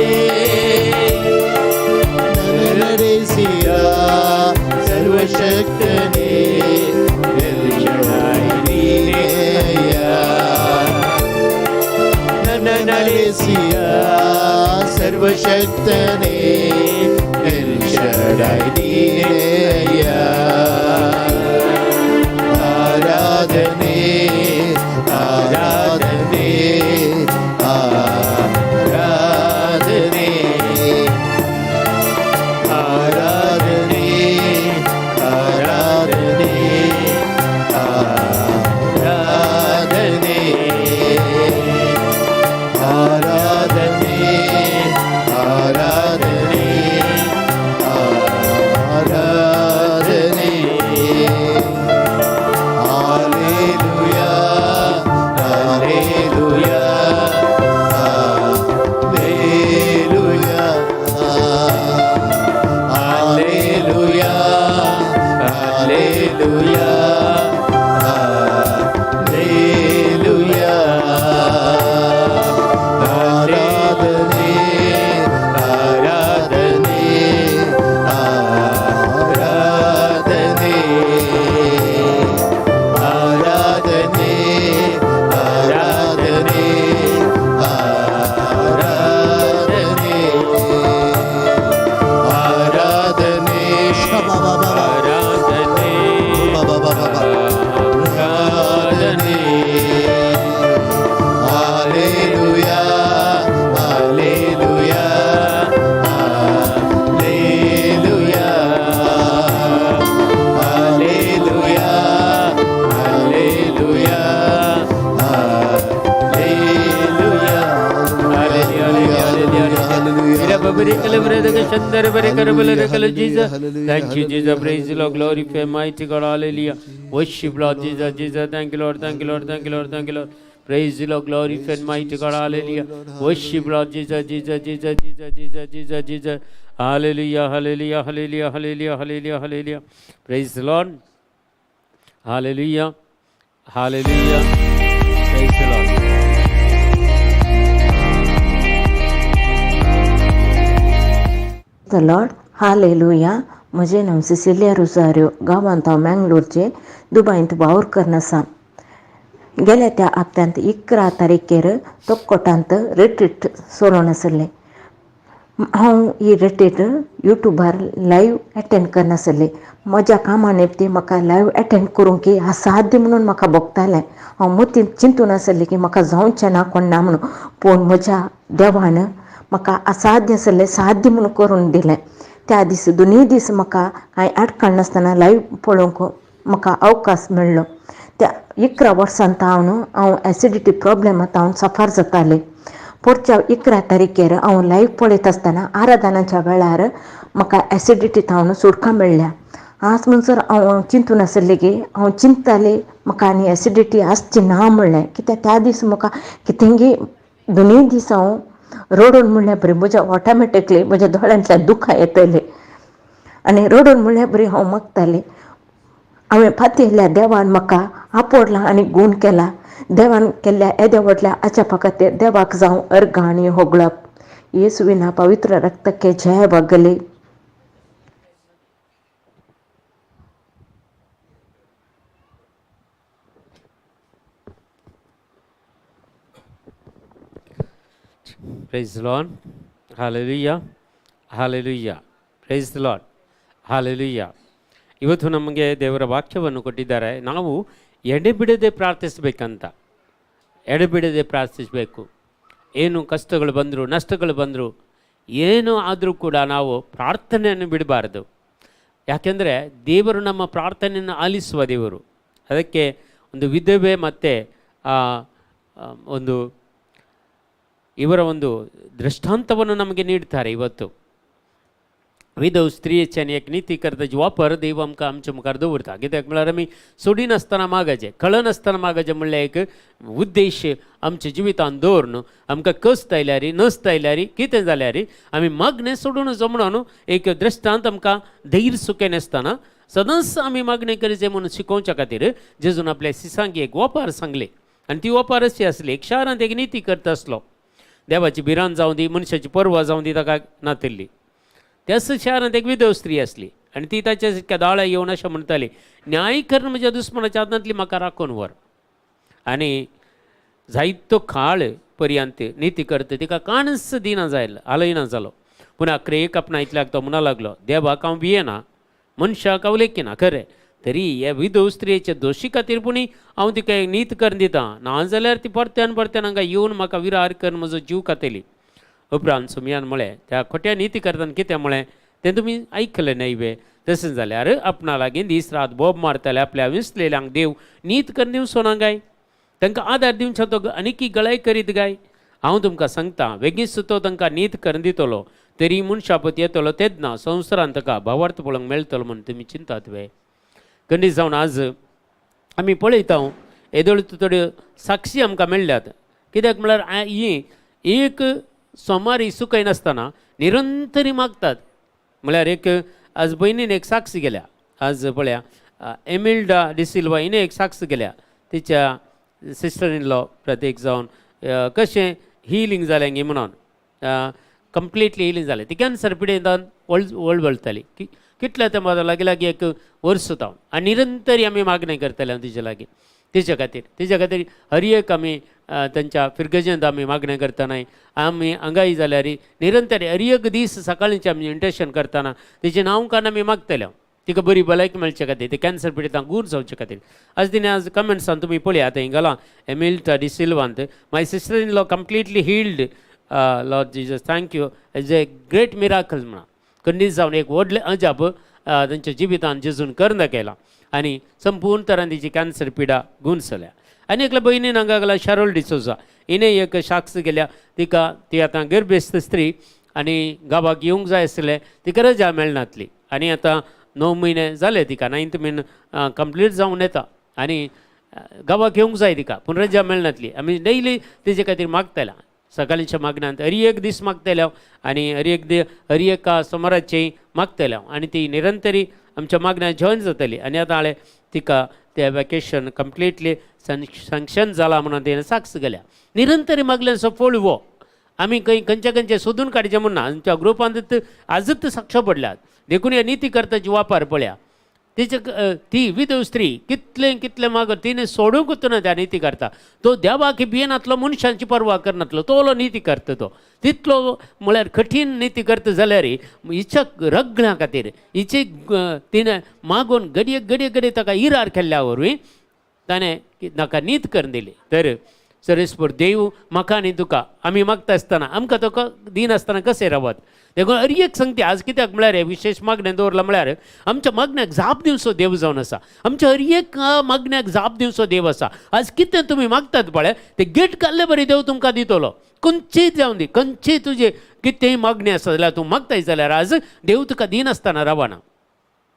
A: ನನ್ನ ನಡೆಸಿಯ ಸರ್ವಶಕ್ತನೇ, ಎಲ್ ಶಡೈ ನೀನೇ. ನನ್ನ ನಡೆಸಿಯ ಸರ್ವಶಕ್ತನೇ, ಎಲ್ ಶಡೈ ನೀನೇ. ಆರಾಧನೆ, ಆರಾಧನೆ, ಆರಾಧನೆ, ಆರಾಧನೆ, ಆರಾಧನೆ, ಆರಾಧನೆ, ಆರಾಧನೆ, ಆರಾಧನೆ, ಆರಾಧನೆ. Hallelujah, hallelujah, hallelujah, hallelujah, hallelujah, hallelujah. ಆರಾಧನೆ, ಆರಾಧನೆ, ಆರಾಧನೆ, ಆರಾಧನೆ, ಆರಾಧನೆ, ಆರಾಧನೆ, ಆರಾಧನೆ.
B: ಆರಾಧನೆ,
A: ಆರಾಧನೆ. Hallelujah, hallelujah, hallelujah, hallelujah, hallelujah, hallelujah.
B: Hallelujah. Jesus. Thank you, Jesus. Praise the Lord. Glorify mighty God. Hallelujah. Worship Lord Jesus. Jesus. Thank you, Lord. Thank you, Lord. Thank you, Lord. Thank you, Lord. Praise the Lord. Glorify mighty God. Hallelujah. Worship Lord Jesus. Jesus. Jesus. Jesus. Jesus. Jesus. Jesus. Hallelujah. Hallelujah. Hallelujah. Hallelujah. Hallelujah. Hallelujah. Praise the Lord. Hallelujah. Hallelujah. Praise the Lord.
C: The Lord. Hallelujah. म्हजें नांव Sicilia Rosario. गांवांत हांव मँगलोरचें, दुबायंत वावर करून आसा. गेल्या त्या हप्त्यांत 11 तारखेर तोक्कोटांत रिट्रीट चलोवन आसलें. हांव ही रिट्रीट युट्यूबार लायव्ह एटेंड करनासलें. म्हज्या कामा निमतीं म्हाका लायव्ह एटेंड करूंक असाध्य म्हणून म्हाका भोगतालें. हांव मतींत चिंतून आसलें की म्हाका जावचें ना कोण ना म्हणून, पूण म्हज्या देवान म्हाका असाध्य आसलें साध्य म्हणून करून दिलें. त्या दीस दोनूय दीस म्हाका कांय आडखळ नासतना लायव्ह पळोवंक म्हाका अवकाश मेळ्ळो. त्या 11 वर्सां हांव हांव एसिडिटी प्रॉब्लेमांत हांव सफर जातालें. पोरच्या 11 तारखेर हांव लायव्ह पळयत आसतना आराधनाच्या वेळार म्हाका एसिडिटी थावन सुटका मेळ्ळ्या. आज म्हणसर हांव चिंतून आसलें की हांव चिंततालें म्हाका आनी एसिडिटी आसची ना म्हणलें, कित्याक त्या दीस म्हाका कितेंगी दोनूय दीस हांव रडून म्हणल्यार बरी म्हज्या ऑटोमॅटिकली म्हज्या दोळ्यांतल्यान दुखां येतलीं आनी रडून म्हणल्यार बरी हांव मागतालें. हांवें पातयेल्ल्या देवान म्हाका आपोडला आनी गूण केला. देवान केल्ल्या येद्या व्हडल्या अजापा खातीर देवाक जावं अर्गां आनी होगळप. येसुविना पवित्र रक्तके जय Wagle.
B: Praise the Lord. Hallelujah. Hallelujah. Praise the Lord. Hallelujah. ಇವತ್ತು ನಮಗೆ ದೇವರ ವಾಕ್ಯವನ್ನು ಕೊಟ್ಟಿದ್ದಾರೆ. ನಾವು ಎಡೆಬಿಡದೆ ಪ್ರಾರ್ಥಿಸಬೇಕಂತ, ಎಡೆಬಿಡದೆ ಪ್ರಾರ್ಥಿಸಬೇಕು. ಏನು ಕಷ್ಟಗಳು ಬಂದರೂ, ನಷ್ಟಗಳು ಬಂದರೂ, ಏನು ಆದರೂ ಕೂಡ ನಾವು ಪ್ರಾರ್ಥನೆಯನ್ನು ಬಿಡಬಾರ್ದು. ಯಾಕೆಂದರೆ ದೇವರು ನಮ್ಮ ಪ್ರಾರ್ಥನೆಯನ್ನು ಆಲಿಸುವ ದೇವರು. ಅದಕ್ಕೆ ಒಂದು ವಿಧವೆ ಮತ್ತು ಆ ಒಂದು ಇವರ ಒಂದು ದೃಷ್ಟಾಂತವನ್ನು ನಮಗೆ ನೀಡ್ತಾರೆ. ಇವತ್ತು विधव स्त्रियेच्यान एक निती करताची वापर देव आमकां आमच्या मुखार दवरता. कित्याक म्हळ्यार आमी सोडिनासतना मागाचें, कळनासतना मागाचें म्हणल्यार एक उद्देश आमच्या जिवितांत दवरून आमकां कस्त आयल्यार, नस्त आयल्यार, कितें जाल्यार आमी मागणें सोडून म्हणून एक दृश्टांत आमकां धैर्य सुकें नासतना सदांच आमी मागणें करचें म्हणून शिकोवच्या खातीर जेजून आपल्या सिसांक एक ओपार सांगली. आनी ती ओपार अशी आसली, एक शारांत एक निती करता आसलो, देवाची भिरांत जावं दी, मनशाची पर्वा जावं दी, ताका नातिल्ली. त्याच शारांत एक विधव स्त्री आसली आनी ती ताच्या सारक्या दाळ्या येवन अशें म्हणटाली, न्याय कर म्हज्या दुस्मनाच्या हातांतली म्हाका राखून व्हर. आनी जायतो काळ पर्यंत निती करता तिका काणच दिना जायल, हालयना जालो. पूण अखेरेक आपणायतल्याक तो म्हणा लागलो, देवाक हांव भियेना, मनशाक हांव लेखिना, खरें तरी हे विधव स्त्रियेच्या दोशी खातीर पुणी हांव तिका एक नीत करून दितां, नाजाल्यार ती परत्यान परत्यान हांगा येवन म्हाका विरार करून म्हजो जीव खातली. उपरांत सुमयान म्हळें, त्या खोट्या निती करताना कितें म्हळें तें तुमी आयकलें न्हय वे? तशें जाल्यार आपणा लागीं दीस रात बोब मारताले आपल्या विसलेल्यांक देव नीत करून दिवचो ना काय? तांकां आदार दिवचो तो आनीकी गळाय करीत काय? हांव तुमकां सांगता, बेगीच तो तांकां नीत करून दितलो. तरी मनशापत येतलो तेन्ना संवसारांत ताका भावार्थ पळोवंक मेळटलो म्हूण तुमी चिंतात वे? खंडीत जावन आज आमी पळयता, येदोळ थोड्यो साक्षी आमकां मेळ्ळ्यात. कित्याक म्हळ्यार ही एक सोमारी सुकयनासतना निरंतरी मागतात. म्हळ्यार एक आज भयणीन एक साक्ष गेल्या, आज पळया एमिल्डा डिसिल्वा हिणें एक साक्ष गेल्या, तिच्या सिस्टर इन लॉ प्रत्येक जावन कशें हिलींग जालें गी म्हणून, कंप्लिटली हिलींग जालें. ती कॅन्सर पिडेंतान वळवळटाली की कितल्या तेंपार लागीं लागीं एक वर्स जावन, आनी निरंतरी आमी मागणें करताले तिचे लागीं, तिच्या खातीर, तिच्या खातीर हर एक आमी तांच्या फिरगजेंत आमी मागणें करतनाय, आमी हांगाय जाल्यार निरंतर हर एक दीस सकाळींचें आमी इंटेशन करतना तिचें नांव काडून आमी मागतले, तिका बरी भलायकी मेळचे खातीर, ते कॅन्सर पिडितांक गूण जावचे खातीर. आज तिणें आज कमेंट्सान तुमी पळयात, थंय घालां एमिल्टा डिसिल्वांत, "My sister in law completely healed, Lord Jesus thank you, is a great miracle" म्हणा. खंडीत जावन एक व्हडलें अजाप तांच्या जिवितान जेजून करून दाखयलां आनी संपूर्ण तरान तिची कॅन्सर पिडा गूण जाल्या. आनी एकल्या भयणीन हांगा गेला, शारोल डिसोजा, हिणें एक साक्ष गेल्या. तिका ती आतां गर्भेस्त स्त्री आनी गांवाक येवंक जाय आसलें, तिका रजा मेळनातली आनी आतां 9 म्हयने जाले तिका, नायन्थ म्हयनो कंप्लीट जावन येता आनी गांवाक येवंक जाय तिका, पूण रजा मेळनातली. आमी डेली तेजे खातीर मागतल्या, सकाळच्या मागण्यांत हर एक दीस मागतले हांव आनी हर एक हर एका सोमाराचें मागतले हांव आनी ती निरंतरी आमच्या मागण्यांत जॉयन जातली. आनी आतां हांवें तिका ते वेकेशन कंप्लिटली सँक्शन जाला म्हणून तिणें साक्ष गेल्या. निरंतरी मागल्याचो फळ हो आमी खंय खंयच्या खंयचे सोदून काडचें म्हूण ना. आमच्या ग्रुपांत आजच साक्ष पडल्यात. देखून ह्या निती करताची वापर पळया, तिचे ती विधव स्त्री कितलें कितलें मागो, तिणें सोडूंकच ना त्या निती करता. तो देवाक भियेनातलो, मनशांची पर्वा करनातलो, तोलो निती करता. तो तितलो म्हळ्यार कठीण निती करता जाल्यार हिच्या रगण्या खातीर हिचे तिणें मागून घडये घडये घडये ताका इरार केल्ल्या वरवीं ताणें नाका नीत करून दिली. तर सरेस्पर देव म्हाका आनी तुका आमी मागता आसतना आमकां तो दिनासतना कशें रावत? देखून हर एक संगती आज कित्याक म्हळ्यार हे विशेश मागणें दवरलां म्हळ्यार आमच्या मागण्याक जाप दिवचो देव जावन आसा. आमच्या हर एक मागण्याक जाप दिवचो देव आसा. आज कितें तुमी मागतात पळय, ते गेट काडले बरी देव तुमकां दितलो. खंयचीय जावन दी, खंयचीय तुजे कितेंय मागणें आसा जाल्यार तूं मागताय जाल्यार आज देव तुका दिनासतना रावना.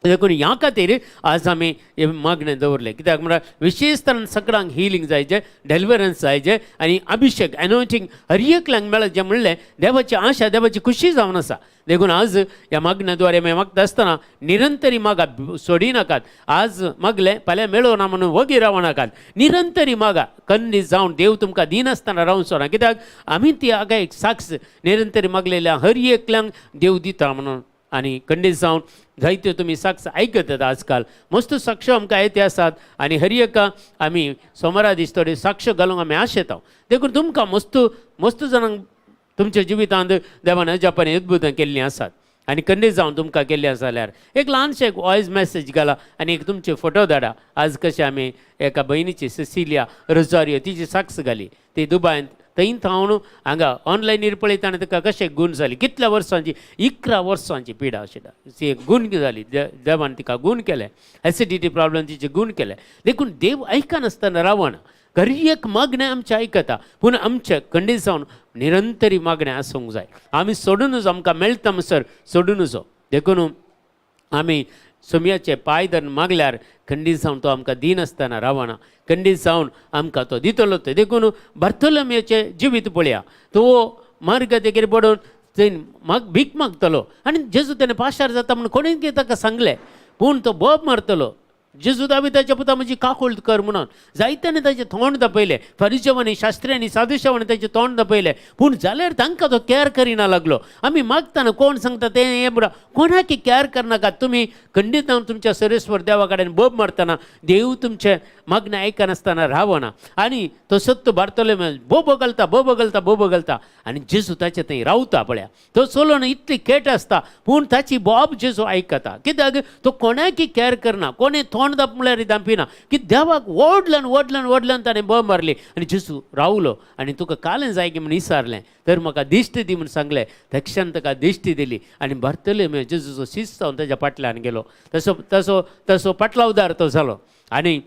B: देखून ह्या खातीर आज आमी हे मागणें दवरलें. कित्याक म्हळ्यार विशेश तरान सगळ्यांक हिलींग जायचें, डेलिवरन्स जायचें आनी अभिशेक एनोयटींग हर एकल्यांक मेळत जें म्हणलें देवाची आशा, देवाची खुशी जावन आसा. देखून आज ह्या मागण्या द्वारे आमी मागता आसतना निरंतरी मागा, सोडी नाकात. आज मागलें फाल्यां मेळोना म्हणून वगी रावं नाकात. निरंतरी मागा, कन्नी जावन देव तुमकां दिनासतना रावचो ना. कित्याक आमी ती हांगा एक साक्ष निरंतरी मागलेल्या हर एकल्यांक देव दिता म्हणून. आनी खंडीत जावन जायत्यो तुमी साक्ष आयकतात, आजकाल मस्त साक्ष आमकां येते आसात आनी हर एका आमी सोमारा दीस थोडे साक्ष घालूंक आमी आशेता. देखून तुमकां मस्त मस्त जाणांक तुमच्या जिवितांत देवान अजापान अद्भुतां केल्लीं आसात आनी खंडीत जावन तुमकां केल्लीं आसा जाल्यार एक ल्हानशें एक वॉयस मॅसेज घाला आनी एक तुमचे फोटो धाडा. आज कशें आमी एका भयणीची सिसिलिया रोजारियो तिची साक्ष घाली, ती दुबायंत थंय थावन हांगा ऑनलायनीर पळयता आनी ताका कशें गूण जाली, कितल्या वर्सांची, 11 वर्सांची पिडा आशिल्ली ती गूण जाली, देवान तिका गूण केलें. एसिडिटी प्रॉब्लम तिचे गूण केलें. देखून देव आयकनासतना रावना. हर एक मागणें आमचें आयकता, पूण आमचें खंडीत जावन निरंतरी मागणें आसूंक जाय. आमी सोडून नजो, आमकां मेळटा म्हणसर सोडून नजो. देखून आमी सोमयाचे पांय धरून मागल्यार खंडीत जावन तो आमकां दिनासतना रावना, खंडीत जावन आमकां तो दितलो. तो देखून बार्थोलोमेचें जिवीत पळया, तो मार्ग तेगेर पडून थंय भीक मागतलो आनी जेजू तेणें पाशार जाता म्हणून कोणें ताका सांगलें, पूण तो बोब मारतलो, जेजू दाविदाच्या पुता म्हजी काकूळट कर म्हणून. जायत्यानी ताचें तोंड दापयलें, फरिजवांनी, शास्त्र्यांनी, सादुशावांनी ताचें तोंड दापयलें, पूण जाल्यार तांकां तो कॅर करिना लागलो. आमी मागतना कोण सांगता तें हें बरो, कोणाक कॅर करनाका. तुमी खंडीत जावन तुमच्या सरेश्वर देवा कडेन बोब मारतना देव तुमचें मागणें आयकनासतना रावना. आनी तो सत्य बारतोलोमेव बोबो घालता, बोबो घालता, बोबो घालता आनी जेजू ताचे थंय रावता. पळया तो चलोन इतली खेट आसता, पूण ताची बोब जेजू आयकता. कित्याक तो कोणाकय कॅर करना, कोणें तोंड दाप म्हळ्यार दांपिना की देवाक व्हडल्यान व्हडल्यान व्हडल्यान ताणें बोब मारली आनी जेजू रावलो आनी तुका कालें जाय की म्हूण विचारलें तर म्हाका दिश्टी दी म्हूण सांगलें. तक्षण ताका दिश्टी दिली आनी बारतोलोमेव जेजूचो शिस्त जावन ताच्या फाटल्यान गेलो. तसो तसो तसो पाटलावदार तो जालो. आनी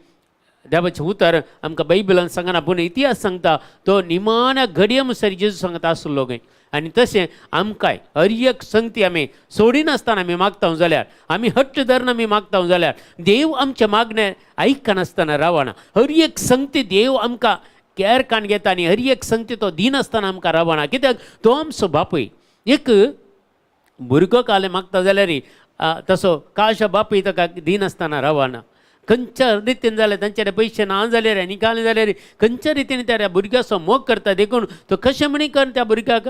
B: देवाचें उतर आमकां बायबलान सांगना, पूण इतिहास सांगता तो निमाण्या घडये म्हणसर जेजू सांगता आसलो खंय. आनी तशें आमकांय हर एक संगती आमी सोडिनासतना आमी मागता जाल्यार, आमी हट्ट धरून आमी मागता जाल्यार देव आमचें मागणें आयकनासतना रावना. हर एक संगती देव आमकां कॅर काण घेता आनी हर एक संगती तो दिनासतना आमकां रावना, कित्याक तो आमचो बापूय. एक भुरगो कालें मागता जाल्यार तसो काश बापूय ताका दिनासतना रावना. खंयच्या रितीन जाल्यार तांचे पयशे ना जाल्यार आनी कालें जाल्यार खंयच्या रितीन त्या भुरग्याचो मोग करता, देखून तो कशें म्हणी करून त्या भुरग्याक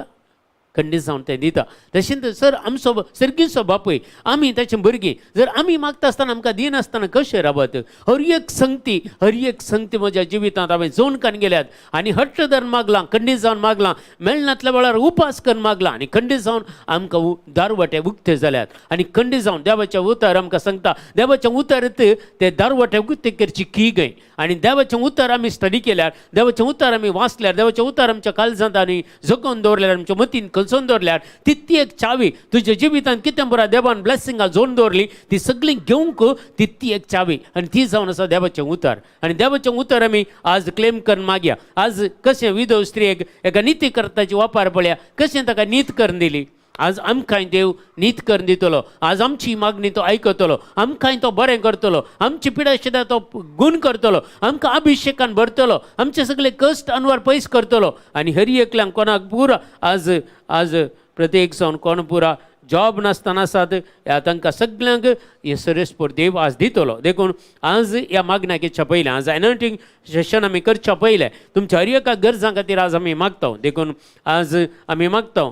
B: खंडीत जावन तें दिता. तशेंच सर आमचो सर्गीचो बापूय, आमी ताचे भुरगीं, जर आमी मागता आसतना आमकां दिनासतना कशें रावत? हर एक संगती, हर एक संगती म्हज्या जिवितांत हांवें जोन कान गेल्यात आनी हट्ट धरून मागलां, खंडीत जावन मागलां, मेळनातल्या वेळार उपास करून मागलां आनी खंडीत जावन आमकां दारवटे उक्ते जाल्यात. आनी खंडीत जावन देवाचें उतर आमकां सांगता, देवाचें उतर ते दारवटे उक्ते करची की गय. आनी देवाचें उतर आमी स्टडी केल्यार, देवाचें उतर आमी वाचल्यार, देवाचें उतर आमच्या काळजांत आनी जगोवन दवरल्यार, आमच्या मतीन कलसोवन दवरल्यार ती एक चावी तुज्या जिवितांत कितें बरा देवान ब्लेसिंगां जोडून दवरली ती सगळीं घेवंक ती एक चावी आनी ती जावन आसा देवाचें उतर. आनी देवाचें उतर आमी आज क्लेम करून मागया. आज कशें विधव स्त्रियेक एका निती करताची वापर पळया, कशें ताका नीत करून दिली. आज आमकांय देव नीत करून दितलो, आज आमची मागणी तो आयकतलो, आमकांय तो बरें करतलो, आमची पिडा शिदा तो गूण करतलो, आमकां अभिशेकान भरतलो, आमचे सगळे कश्ट अनवर पयस करतलो. आनी हर एकल्यांक कोणाक पुरा आज आज प्रत्येक जावन कोण पुरा जॉब नासतना आसात ह्या तांकां सगल्यांक हे सरेस्पोर देव आज दितलो. देखून आज ह्या मागण्याक इच्छा पयलें, आज एनॉयंटींग सेशन आमी करच्या पयलें तुमच्या हर एका गरजां खातीर आज आमी मागता. देखून आज आमी मागता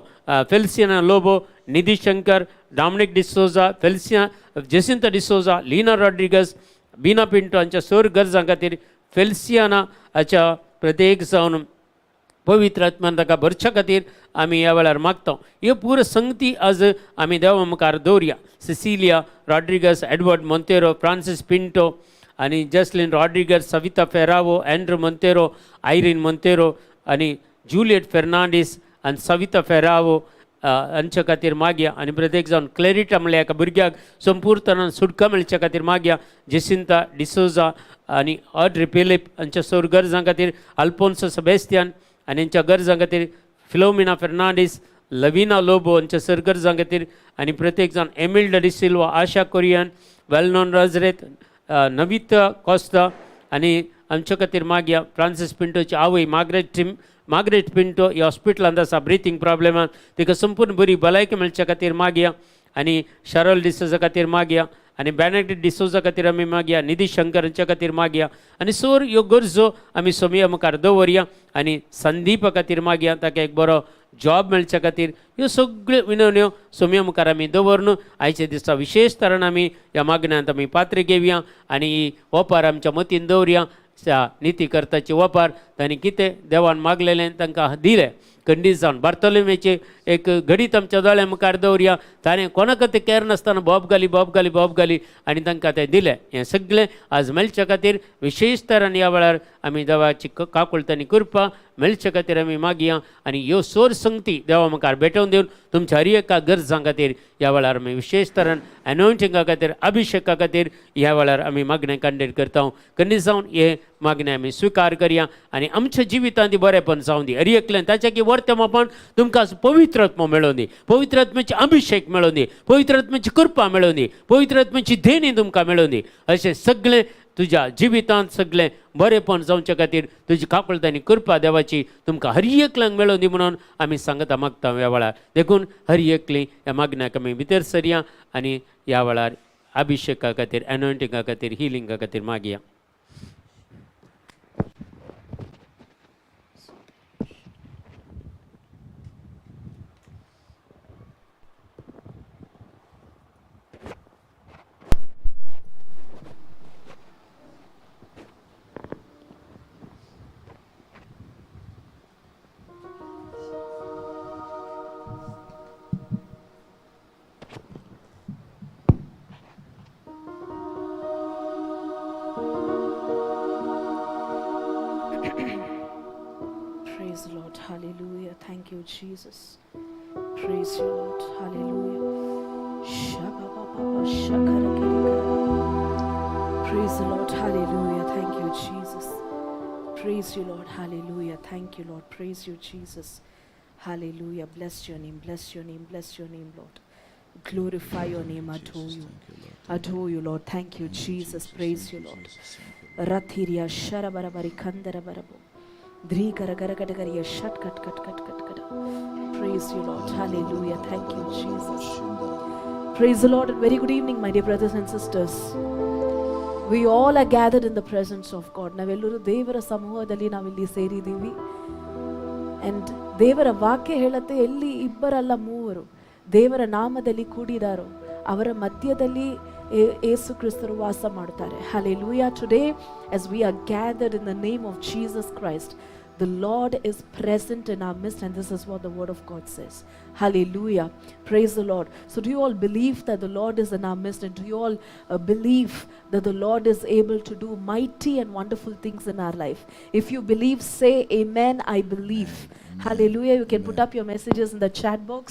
B: Feliciana Lobo, Nidhi Shankar, Dominic D'Souza, Felicia Jacinta D'Souza, Leena Rodrigues, Beena Pinto हांच्या सोर गरजां खातीर फेल्सियाना हाच्या प्रत्येक जावन पवित्र आत्मान ताका भरच्या खातीर आमी ह्या वेळार मागता. ह्यो पुरो संगती आज आमी देवा मुखार दवरया. Cecilia Rodrigues, Edward Monteiro, Francis Pinto आनी Jesslyn Rodrigues, Savita Ferrao, Andrew Monteiro, Irene Monteiro आनी जुलियट फेर्नांडीस आनी सविता फेरावो हांच्या खातीर मागया. आनी प्रत्येक जावन क्लॅरिटा म्हणल्यार एका भुरग्याक संपूर्णपणान सुटका मेळच्या खातीर मागया. जेसिंता डिसोजा आनी ऑड्री फिलीप हांच्या सोर गरजां खातीर, अल्फोन्सो सेबेस्तियान आनी हांच्या गरजां खातीर, फिलोमिना फेर्नांडीस, लविना लोबो हांच्या सर गरजां खातीर आनी प्रत्येक जावन एमिल्डा डिसिल्वा, आशा कुरियन, वेलनॉन रजरेत, नविता कोस्ता आनी आमच्या खातीर मागया. फ्रांसीस पिंटोची आवय मार्गरेट पिंटो ही हॉस्पिटलांत आसा ब्रिथींग प्रॉब्लेमान, तिका संपूर्ण बरी भलायकी मेळच्या खातीर मागया. आनी शरल डिसोजा खातीर मागया आनी बेनेडिक्ट डिसोजा खातीर आमी मागया, निधी शंकर हांच्या खातीर मागया आनी सोर ह्यो गरजो आमी सोमया मुखार दवरया. आनी संदीपा खातीर मागया, ताका एक बरो जॉब मेळच्या खातीर. ह्यो सगळ्यो विनवण्यो सोमया मुखार आमी दवरून आयच्या दिसा विशेश तरान आमी ह्या मागण्यांत आमी पात्र घेवया आनी ही ओपार आमच्या मतीन दवरया. निती करताची ओपार तांणी कितें देवान मागलेलें तांकां दिलें. खंडीत जावन बार्तोलोमेचें एक घडीत आमच्या दोळ्या मुखार दवरया. ताणें कोणाक ते केर नासतना बोब घाली, बोब घाली, बोब घाली आनी तांकां तें दिलें. हें सगळें आज मेळच्या खातीर विशेश तरान ह्या वेळार आमी देवाची काकुळट आनी कृपा मेळच्या खातीर आमी मागया. आनी ह्यो सोर संगती देवा मुखार भेटोवन दिवन तुमच्या हर एका गरजां खातीर ह्या वेळार आमी विशेश तरान एनॉयंटिंगा खातीर, अभिशेका खातीर ह्या वेळार आमी मागणें कांडेर करता. खंडीत जावन हे मागणें आमी स्विकार करया आनी आमच्या जिवितांत ती बरेपण जावं दी. हर एकल्यान ताच्या की वर्तमापण तुमकां पवित्र आत्मो मेळोवन दी, पवित्र आत्म्याची अभिशेक मेळोवन दी, पवित्र आत्म्याची कृपा मेळोवन दी, पवित्र आत्म्याची देणी तुमकां मेळोवन दी. अशें सगळें तुज्या जिवितांत सगळें बरेपण जावचे खातीर तुजी काकुळट आनी कृपा देवाची तुमकां हर एकल्यांक मेळोवन दी म्हणून आमी सांगता मागता ह्या वेळार. देखून हर एकली ह्या मागण्याक आमी भितर सरया आनी ह्या वेळार अभिशेका खातीर, एनॉयंटिंगा खातीर, हिलिंगा खातीर मागया.
D: Praise the Lord. Hallelujah. Thank you, Jesus. Praise you, Lord. Hallelujah. Shabba-ba-ba-ba, shakara-kiri-kara. Praise the Lord. Hallelujah. Thank you, Jesus. Praise you, Lord. Hallelujah. Thank you, Lord. Praise you, Jesus. Hallelujah. Bless your name. Bless your name. Bless your name, Lord. Glorify your name. Adore you. Adore you, Lord. Thank you, Jesus. Praise you, Lord. Rathiria sharabarabari kandarabarabo. Drikara garakatakaria shat kat kat kat kat kat. Praise you, Lord. Hallelujah. Thank you, Jesus. Praise the Lord and very good evening, my dear brothers and sisters. We all are gathered in the presence of God. ನಾವೆಲ್ಲರೂ ದೇವರ ಸಮೂಹದಲ್ಲಿ ನಾವಿಲ್ಲಿ ಸೇರಿದ್ದೀವಿ. And ದೇವರ ವಾಕ್ಯ ಹೇಳುತ್ತೆ, ಎಲ್ಲಿ ಇಬ್ಬರಲ್ಲ ಮೂವರು ದೇವರ ನಾಮದಲ್ಲಿ ಕೂಡಿದಾರೋ ಅವರ ಮಧ್ಯದಲ್ಲಿ ಏಸು ಕ್ರಿಸ್ತರು ವಾಸ ಮಾಡ್ತಾರೆ. Hallelujah. Today, as we are gathered in the name of Jesus Christ, the Lord is present in our midst, and this is what the Word of God says. Hallelujah. Praise the Lord. So, do you all believe that the Lord is in our midst? And do you all believe that the Lord is able to do mighty and wonderful things in our life? If you believe, say, "Amen, I believe." Hallelujah. You can put up your messages in the chat box.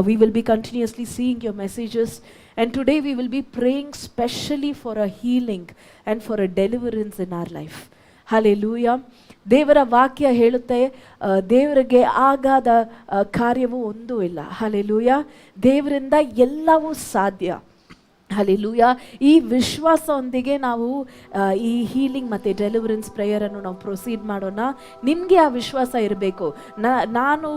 D: We will be continuously seeing your messages. And today we will be praying specially for a healing and for a deliverance in our life. Hallelujah. ದೇವರ ವಾಕ್ಯ ಹೇಳುತ್ತೆ, ದೇವರಿಗೆ ಆಗಾದ ಕಾರ್ಯವೂ ಒಂದೂ ಇಲ್ಲ. Hallelujah. ದೇವರಿಂದ ಎಲ್ಲವೂ ಸಾಧ್ಯ. ಹಾಲೆಲೂಯ. ಈ ವಿಶ್ವಾಸದೊಂದಿಗೆ ನಾವು ಈ ಹೀಲಿಂಗ್ ಮತ್ತು ಡೆಲಿವರೆನ್ಸ್ ಪ್ರೇಯರನ್ನು ನಾವು ಪ್ರೊಸೀಡ್ ಮಾಡೋಣ. ನಿಮಗೆ ಆ ವಿಶ್ವಾಸ ಇರಬೇಕು. ನಾನು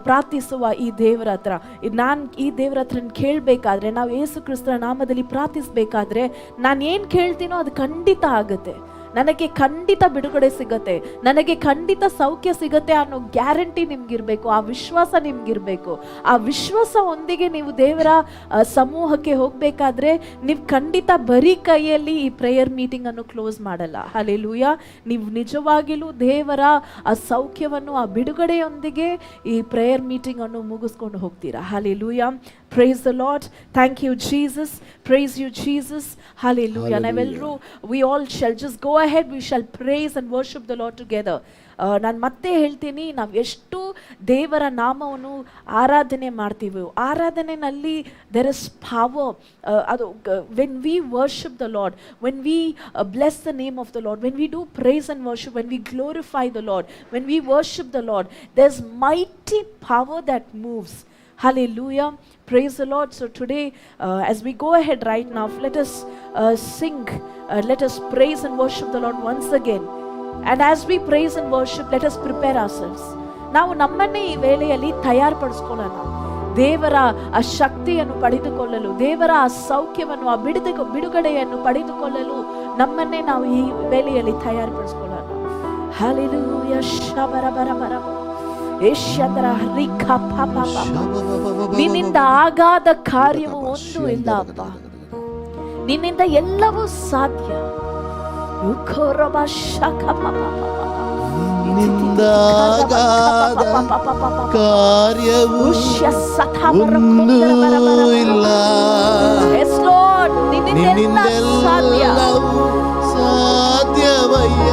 D: ಪ್ರಾರ್ಥಿಸುವ ಈ ದೇವರ ಹತ್ರ, ನಾನು ಈ ದೇವರ ಹತ್ರ ಕೇಳಬೇಕಾದ್ರೆ, ನಾವು ಯೇಸು ಕ್ರಿಸ್ತರ ನಾಮದಲ್ಲಿ ಪ್ರಾರ್ಥಿಸಬೇಕಾದ್ರೆ, ನಾನು ಏನು ಕೇಳ್ತೀನೋ ಅದು ಖಂಡಿತ ಆಗುತ್ತೆ, ನನಗೆ ಖಂಡಿತ ಬಿಡುಗಡೆ ಸಿಗತ್ತೆ, ನನಗೆ ಖಂಡಿತ ಸೌಖ್ಯ ಸಿಗತ್ತೆ ಅನ್ನೋ ಗ್ಯಾರಂಟಿ ನಿಮ್ಗಿರ್ಬೇಕು. ಆ ವಿಶ್ವಾಸ ನಿಮ್ಗಿರ್ಬೇಕು. ಆ ವಿಶ್ವಾಸದೊಂದಿಗೆ ನೀವು ದೇವರ ಸಮೂಹಕ್ಕೆ ಹೋಗಬೇಕಾದ್ರೆ ನೀವು ಖಂಡಿತ ಬರೀ ಕೈಯಲ್ಲಿ ಈ ಪ್ರೇಯರ್ ಮೀಟಿಂಗ್ ಅನ್ನು ಕ್ಲೋಸ್ ಮಾಡಲ್ಲ. ಹಾಲೆಲೂಯ. ನೀವು ನಿಜವಾಗಿಯೂ ದೇವರ ಆ ಸೌಖ್ಯವನ್ನು, ಆ ಬಿಡುಗಡೆಯೊಂದಿಗೆ ಈ ಪ್ರೇಯರ್ ಮೀಟಿಂಗ್ ಅನ್ನು ಮುಗಿಸ್ಕೊಂಡು ಹೋಗ್ತೀರಾ. Hallelujah. Praise the Lord. Thank you, Jesus. Praise you, Jesus. Hallelujah. ನಾವೆಲ್ಲರೂ, we all shall just go ahead. We shall praise and worship the Lord together. ನಾನು ಮತ್ತೆ ಹೇಳ್ತೀನಿ, ನಾವು ಎಷ್ಟು ದೇವರ ನಾಮವನ್ನು ಆರಾಧನೆ ಮಾಡ್ತೀವೋ, ಆರಾಧನೆಯಲ್ಲಿ there is power. ಅದು when we worship the Lord, when we bless the name of the Lord, when we do praise and worship, when we glorify the Lord, when we worship the Lord, there is mighty power that moves. Hallelujah. Praise the Lord. So today, as we go ahead right now, let us sing, let us praise and worship the Lord once again. And as we praise and worship, let us prepare ourselves. ನಾವು ನಮ್ಮನ್ನೇ ಈ ವೇಳೆಯಲ್ಲಿ ತಯಾರ್ಪಡಿಸ್ಕೊಳ್ಳೋಣ, ದೇವರ ಆ ಶಕ್ತಿಯನ್ನು ಪಡೆದುಕೊಳ್ಳಲು, ದೇವರ ಆ ಸೌಖ್ಯವನ್ನು, ಆ ಬಿಡುಗಡೆಯನ್ನು ಪಡೆದುಕೊಳ್ಳಲು ನಮ್ಮನ್ನೇ ನಾವು ಈ ವೇಳೆಯಲ್ಲಿ ತಯಾರ್ಪಡಿಸ್ಕೊಳ್ಳೋಣ. ಹಾಲೆಲೂಯ. ಶಬರ ಬರ ಬರ ಏಷ್ಯಂದ್ರ ರಿಖ ಪ ಪ ಪ ಪ. ನಿನ್ನಿಂದ ಆಗಾದ ಕಾರ್ಯವು ಒಂದು ಇಲ್ಲ ಅಪ್ಪ. ನಿನ್ನಿಂದ ಎಲ್ಲವೂ ಸಾಧ್ಯ. ಯುಖೋರಬ ಶಖ ಪ ಪ ಪ ಪ.
A: ನಿನ್ನಿಂದಾಗಾದ ಕಾರ್ಯವು
D: ಉಷ್ಯ ಸಥ ಬರ
A: ಒಂದೂ
D: ಕೊಂದರ ಬರ ಬರ ಬರ.
A: ಇಲ್ಲ.
D: Yes, Lord. ನಿನ್ನಿಂದೆಲ್ಲ ಸಾಧ್ಯ.
A: ನಿನ್ನಿಂದೆಲ್ಲವೂ ಸಾಧ್ಯವಯ್ಯ.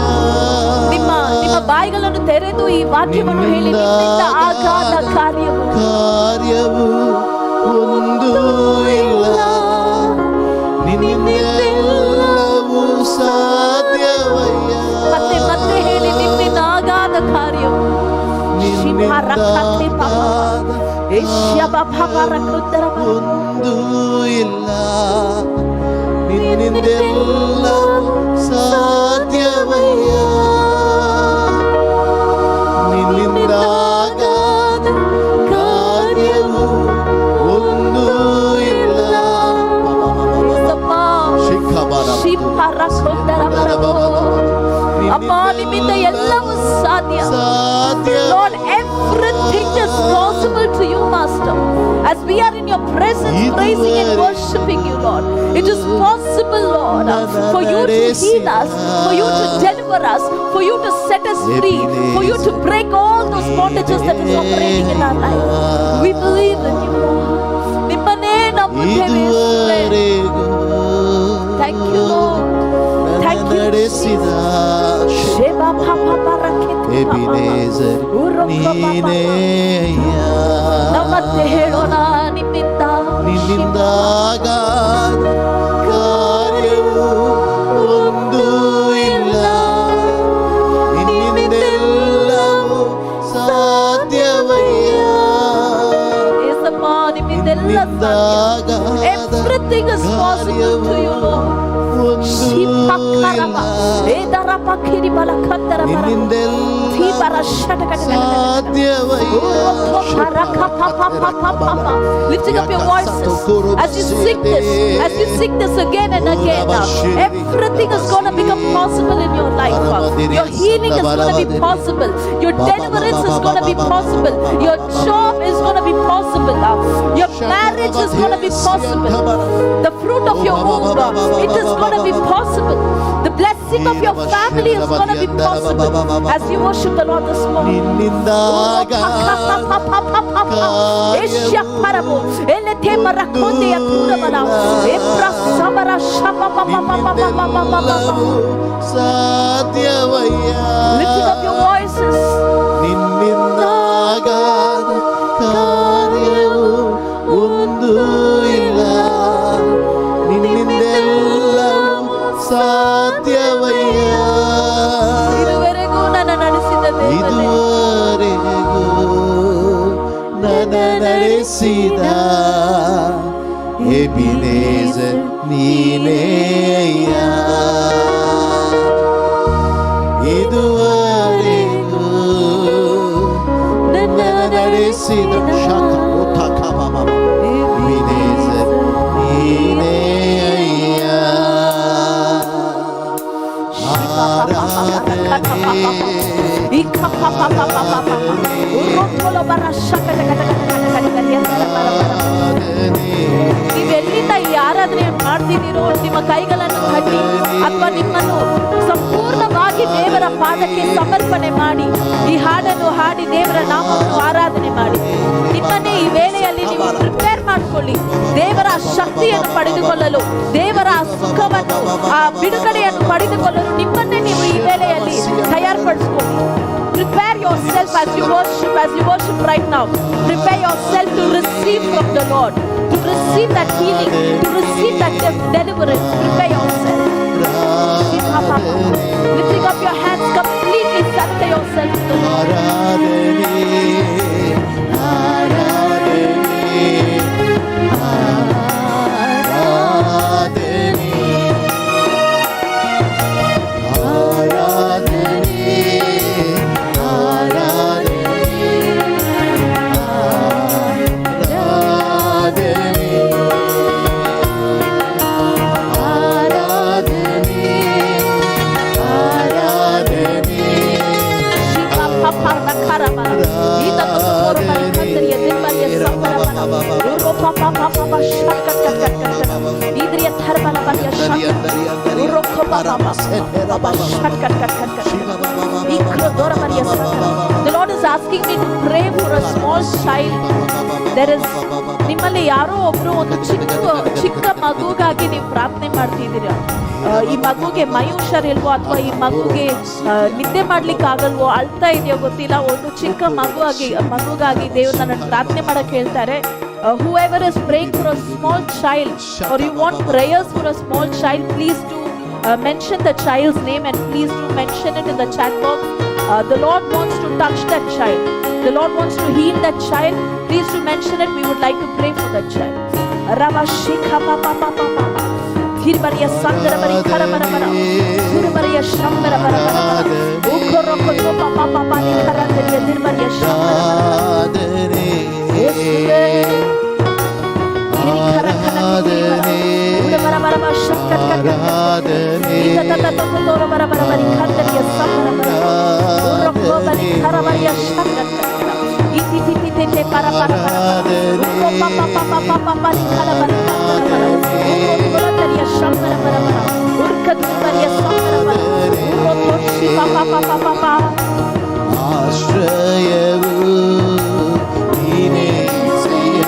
D: ನಿಮ್ಮ ನಿಮ್ಮ ಬಾಯಿಗಳನ್ನು ತೆರೆದು ಈ ವಾಕ್ಯವನ್ನು ಹೇಳಿ, ನಿನ್ನಿಂದ ಆಗಾದ ಕಾರ್ಯವು
A: ಕಾರ್ಯವು ಒಂದೂ ಇಲ್ಲ. ನಿನ್ನಿಂದೆಲ್ಲವೂ ಸಾಧ್ಯವಯ್ಯ.
D: ಮತ್ತೆ
A: ಒಂದು ಇಲ್ಲ, ನಿನ್ನಿಂದೆಲ್ಲವೂ ಸಾಧ್ಯವಯ್ಯ. ನಿನ್ನಿಂದಾಗದ ಕಾರ್ಯವು ಒಂದೂ ಇಲ್ಲ.
D: ಅಪ್ಪ, ನಿಮ್ಮಿಂದ ಎಲ್ಲವೂ ಸಾಧ್ಯ.
A: ಸಾಧ್ಯ.
D: Lord, everything is possible to you, Master. As we are in your presence, praising and worshipping you, Lord, it is possible, Lord, for you to heal us, for you to deliver us, for you to set us free, for you to break all those bondages that is operating in our life. We believe in you, Lord. ನಿಮ್ಮನ್ನೇ ನಂಬುತ್ತೇವೆ ಯೇಸುವೇ.
A: ಇದುವರೆಗೂ
D: Thank you, Lord. Thank you,
A: ನಡೆಸಿದ
D: Sheba pa pa pa rakete pa pa pa.
A: Ebenezer ನೀನೇ ಅಯ್ಯ.
D: ನಮ್ಮತ್ತೆ ಹೇಳೋಣ, ನಿಮ್ಮಿಂದ
A: ನಿನ್ನಿಂದಾಗದ ಕಾರ್ಯವು ಒಂದೂ ಇಲ್ಲ, ನಿನ್ನಿಂದೆಲ್ಲವೂ ಸಾಧ್ಯವಯ್ಯ.
D: ಏಸಪ್ಪ, ನಿಮ್ಮಿಂದೆಲ್ಲ ಸಾಧ್ಯ. Everything is possible to you, Lord.
A: ಒಂದೂ
D: ಶಿಪಕರಬ,
A: ಇಲ್ಲ,
D: ಏದರಪ ಕಿರಿಬಲ ಕಂದರ ಬರ, ಧೀಬರ ಶಟಕಟಕಟಕಟ.
A: ಸಾಧ್ಯವಯ್ಯ.
D: Lifting up your voices as you sing this, as you sing this again and again, everything is going to become possible in your life. Your healing is going to be possible. Your deliverance is going to be possible. Your job is going to be possible. Your marriage is going to be possible. The fruit of your womb, it is going to be possible. The blessing of your family is going to be possible as you worship the Lord this morning.
A: ನಿನ್ನಿಂದಾಗ ನಿನ್ನಿಂದೆಲ್ಲವೂ ಸಾಧ್ಯವಯ್ಯ.
D: Lifting up your voices.
A: ನಿನ್ನಿಂದಾಗದ ಕಾರ್ಯವು ಒಂದೂ ಇಲ್ಲ, ನಿನ್ನಿಂದೆಲ್ಲವೂ ಸಾಧ್ಯವಯ್ಯ.
D: ಇದುವರೆಗೂ ನನ್ನ ನಡೆಸಿದ ದೇವನೇ,
A: ಇದುವರೆಗೂ ನನ್ನ ನಡೆಸಿದ ಎಬಿನೇಜರ್ ನೀನೇಯ. ಇದುವರೆಗೂ ನನ್ನ ನಡೆಸಿದ ಶಾಖ ಓ ಬಾಬಾ ಎಬಿನೇಜರ್ ನೀನೇಯ. ಆರಾಧನೆ. ಆರಾಧನೆ.
D: ನೀವೆಲ್ಲಿಂದ ಈ ಆರಾಧನೆ ಮಾಡ್ತಿದ್ದೀರೋ, ನಿಮ್ಮ ಕೈಗಳನ್ನು ತಟ್ಟಿ ಅಥವಾ ನಿಮ್ಮನ್ನು ಸಂಪೂರ್ಣವಾಗಿ ದೇವರ ಪಾದಕ್ಕೆ ಸಮರ್ಪಣೆ ಮಾಡಿ, ಈ ಹಾಡನ್ನು ಹಾಡಿ ದೇವರ ನಾಮವನ್ನು ಆರಾಧನೆ ಮಾಡಿ. ನಿಮ್ಮನ್ನೇ ಈ ವೇಳೆಯಲ್ಲಿ ನೀವು ಪ್ರಿಪೇರ್ ಮಾಡಿಕೊಳ್ಳಿ, ದೇವರ ಶಕ್ತಿಯನ್ನು ಪಡೆದುಕೊಳ್ಳಲು, ದೇವರ ಸುಖವನ್ನು, ಆ ಬಿಡುಗಡೆಯನ್ನು ಪಡೆದುಕೊಳ್ಳಲು ನಿಮ್ಮನ್ನೇ ನೀವು ಈ ವೇಳೆಯಲ್ಲಿ ತಯಾರ್ಪಡಿಸ್ಕೊಳ್ಳಿ. Prepare yourself as you worship right now. Prepare yourself to receive from the Lord, to receive that healing, to receive that deliverance. Prepare yourself. Lifting up your hands, completely surrender yourself to the Lord.
A: ಆರಾಧನೆ, ಆರಾಧನೆ, ಆರಾಧನೆ, ಆರಾಧನೆ, ಆರಾಧನೆ, ಆರಾಧನೆ, ಆರಾಧನೆ, ಆರಾಧನೆ.
D: The Lord is asking me to pray for a small child. There is ನಿಮ್ಮಲ್ಲಿ ಯಾರೋ ಒಬ್ರು ಒಂದು ಚಿಕ್ಕ ಚಿಕ್ಕ ಮಗುಗಾಗಿ ನೀವು ಪ್ರಾರ್ಥನೆ ಮಾಡ್ತಿದ್ದೀರಾ. ಈ ಮಗುಗೆ ಮೈ ಹುಷಾರಿಲ್ವೋ ಅಥವಾ ಈ ಮಗುಗೆ ನಿದ್ದೆ ಮಾಡ್ಲಿಕ್ಕೆ ಆಗಲ್ವೋ, ಅಳ್ತಾ ಇದೆಯೋ ಗೊತ್ತಿಲ್ಲ. ಒಂದು ಚಿಕ್ಕ ಮಗುಗಾಗಿ ದೇವರು ನನ್ನನ್ನು ಪ್ರಾರ್ಥನೆ ಮಾಡಕ್ ಹೇಳ್ತಾರೆ. Whoever is praying for a small child or you want prayers for a small child, please do mention the child's name and please do mention it in the chat box. The Lord wants to touch that child. The Lord wants to heal that child. Please to mention it. We would like to pray for that child. Rabashika pa pa pa pa pa. Kiribariya sandara bari karabara bara. Surabariya shambara bara bara bara. Ukoroko pa pa pa pa ni karandariya dirbariya shambara bara. Yesube.
A: ಆಶ್ರಯವು ನೀನೇ ಯೇಸಯ್ಯ,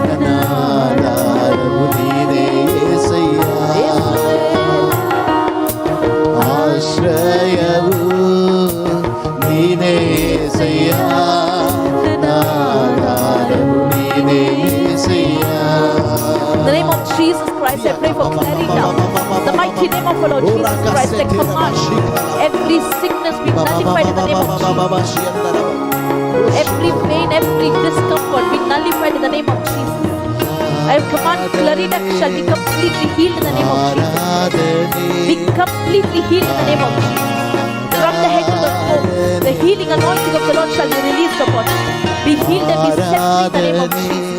A: ನನ್ನ ಆಧಾರವು ನೀನೇ ಯೇಸಯ್ಯ. ಆಶ್ರಯವು ನೀನೇ ಯೇಸಯ್ಯ, ನನ್ನ ಆಧಾರವು ನೀನೇ ಯೇಸಯ್ಯ.
D: In the name of Jesus Christ, I pray for Clarita. The mighty name of our Lord Jesus Christ, I command every sickness be nullified in the name of Jesus. Every pain, every discomfort be nullified in the name of Jesus. I command Clarita shall be completely healed in the name of Jesus. Be completely healed in the name of Jesus. From the head to the toe, the healing anointing of the Lord shall be released upon you. Be healed and be set free in the name of Jesus.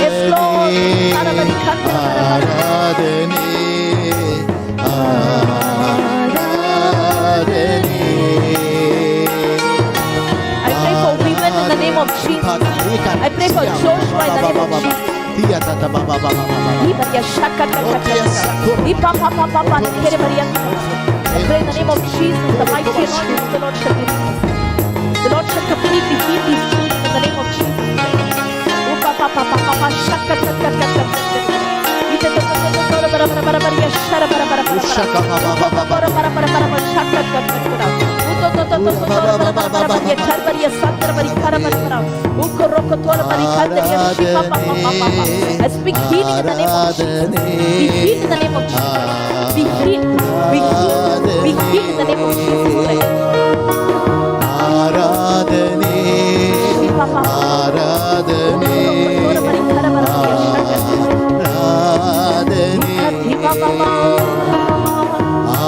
D: Yes, Lord.
A: ಆರಾಧನೆ, ಆರಾಧನೆ.
D: I pray for women in the name of Jesus. I pray for Joshua in the name of Jesus. I pray in the name of Jesus, the mighty anointing of the Lord shall be released. The Lord shall completely heal these children in the name of Jesus. I speak healing in the name of Jesus. Be healed in the name of Jesus. Be healed. Be healed. Be healed in the name of Jesus Christ.
A: ಆರಾಧನೆ, ಆರಾಧನೆ, ಆರಾಧನೆ,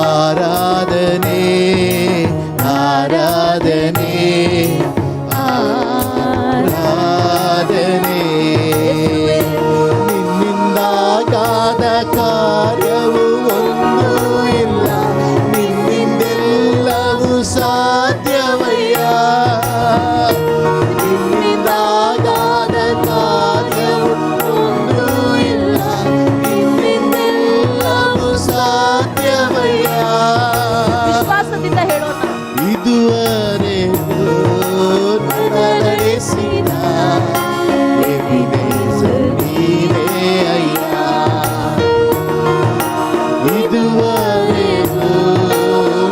A: ಆರಾಧನೆ, ಆರಾಧನೆ, ಆರಾಧನೆ. ನಿನ್ನಿಂದಾಗಾದ ಕಾರ್ಯವು ಒಂದೂ ಇಲ್ಲ, ನಿನ್ನಿಂದೆಲ್ಲವೂ ಸಾಧ್ಯವಯ್ಯ. ನಿನ್ನಿಂದಾಗಾದ ಕಾರ್ಯವು ಒಂದೂ ಇಲ್ಲ, ನಿನ್ನಿಂದೆಲ್ಲವೂ ಸಾಧ್ಯವಯ್ಯ.
D: ವಿಶ್ವಾಸದಿಂದ ಹೇಳೋಣ.
A: ಇದುವರೆಗೂ ನನ್ನ ನಡೆಸಿದ ಎಬಿನೇಸರ್ ನೀನೇ ಅಯ್ಯ. ಇದುವರೆಗೂ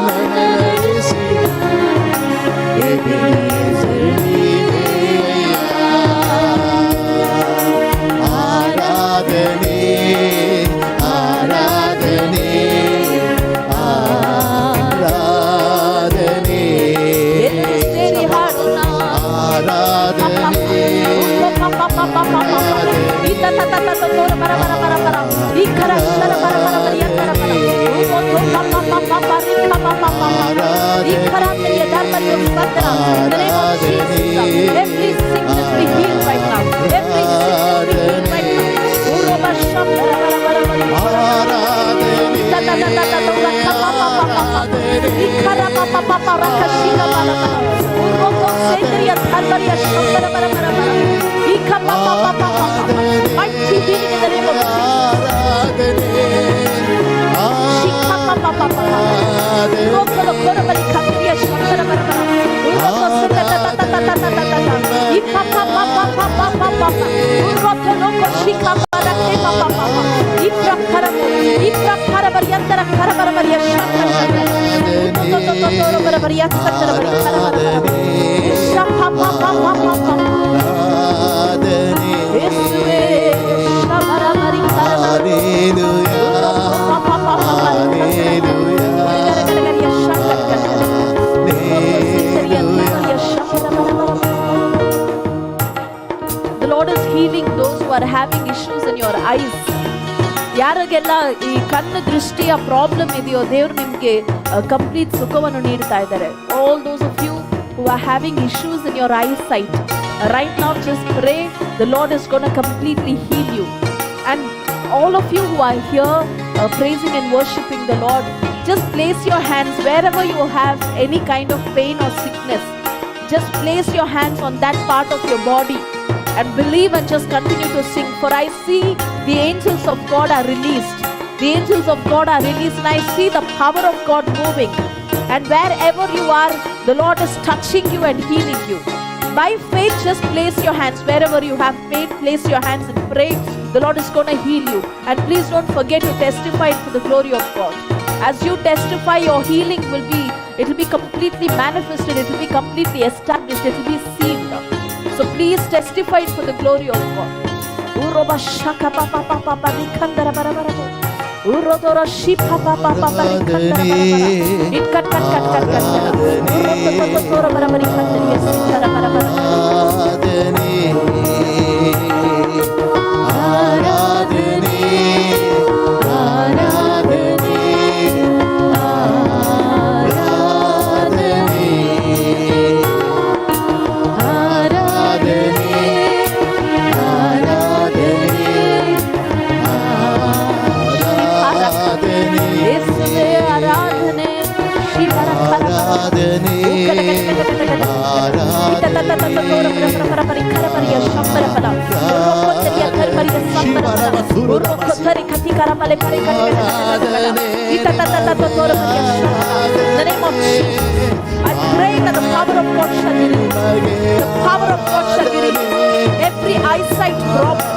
A: ನನ್ನ ನಡೆಸಿದ ಎಬಿನೇಸರ್ ನೀನೇ ಅಯ್ಯ. ಆರಾಧನೆ, ಆರಾಧನೆ, ಆರಾಧನೆ.
D: ಎಲ್ಲರೂ ಸೇರಿ ಹಾಡೋಣ.
A: ಆರಾಧನೆ.
D: Every sickness be healed right now. Every sickness be healed right now. Mighty healing in the name of Jesus. who are having issues in your eyes, ಯಾರಿಗೆಲ್ಲ ಈ ಕಣ್ಣು ದೃಷ್ಟಿಯ ಪ್ರಾಬ್ಲಮ್ ಇದೆಯೋ ದೇವರು ನಿಮಗೆ ಕಂಪ್ಲೀಟ್ ಸುಖವನ್ನು ನೀಡ್ತಾ ಇದ್ದಾರೆ. All those of you who are having issues in your eyesight, right now just pray, the Lord is gonna completely heal you. And all of you who are here praising and worshipping the Lord, just place your hands wherever you have any kind of pain or sickness. Just place your hands on that part of your body and believe and just continue to sing. For I see the angels of God are released. The angels of God are released, and I see the power of God moving. And wherever you are, the Lord is touching you and healing you. By faith, just place your hands wherever you have pain, place your hands and pray. The Lord is going to heal you. And please don't forget to testify it for the glory of God. As you testify, your healing will be, it will be completely manifested, it will be completely established, it will be seen. So please testify it for the glory of God. Uroba shaka pa pa pa pa pa rikandara bara bara bo. Urodoro shi pa pa pa pa pa rikandara bara bara. It cut cut cut cut cut. Uroto to to tora bara bara rikandara yes bara bara bara.
A: ಆರಾಧನೆ, ಆರಾಧನೆ, ಆರಾಧನೆ, ಆರಾಧನೆ, ಆರಾಧನೆ, ಆರಾಧನೆ, ಆರಾಧನೆ.
D: ಯೇಸುವೇ ಆರಾಧನೆ. ಶಿವರ ಕರ
A: ಆರಾಧನೆ, ಆರಾಧನೆ.
D: In the name of Jesus, I pray that the power of God shall be released. The power of God shall be released. Every eyesight problem,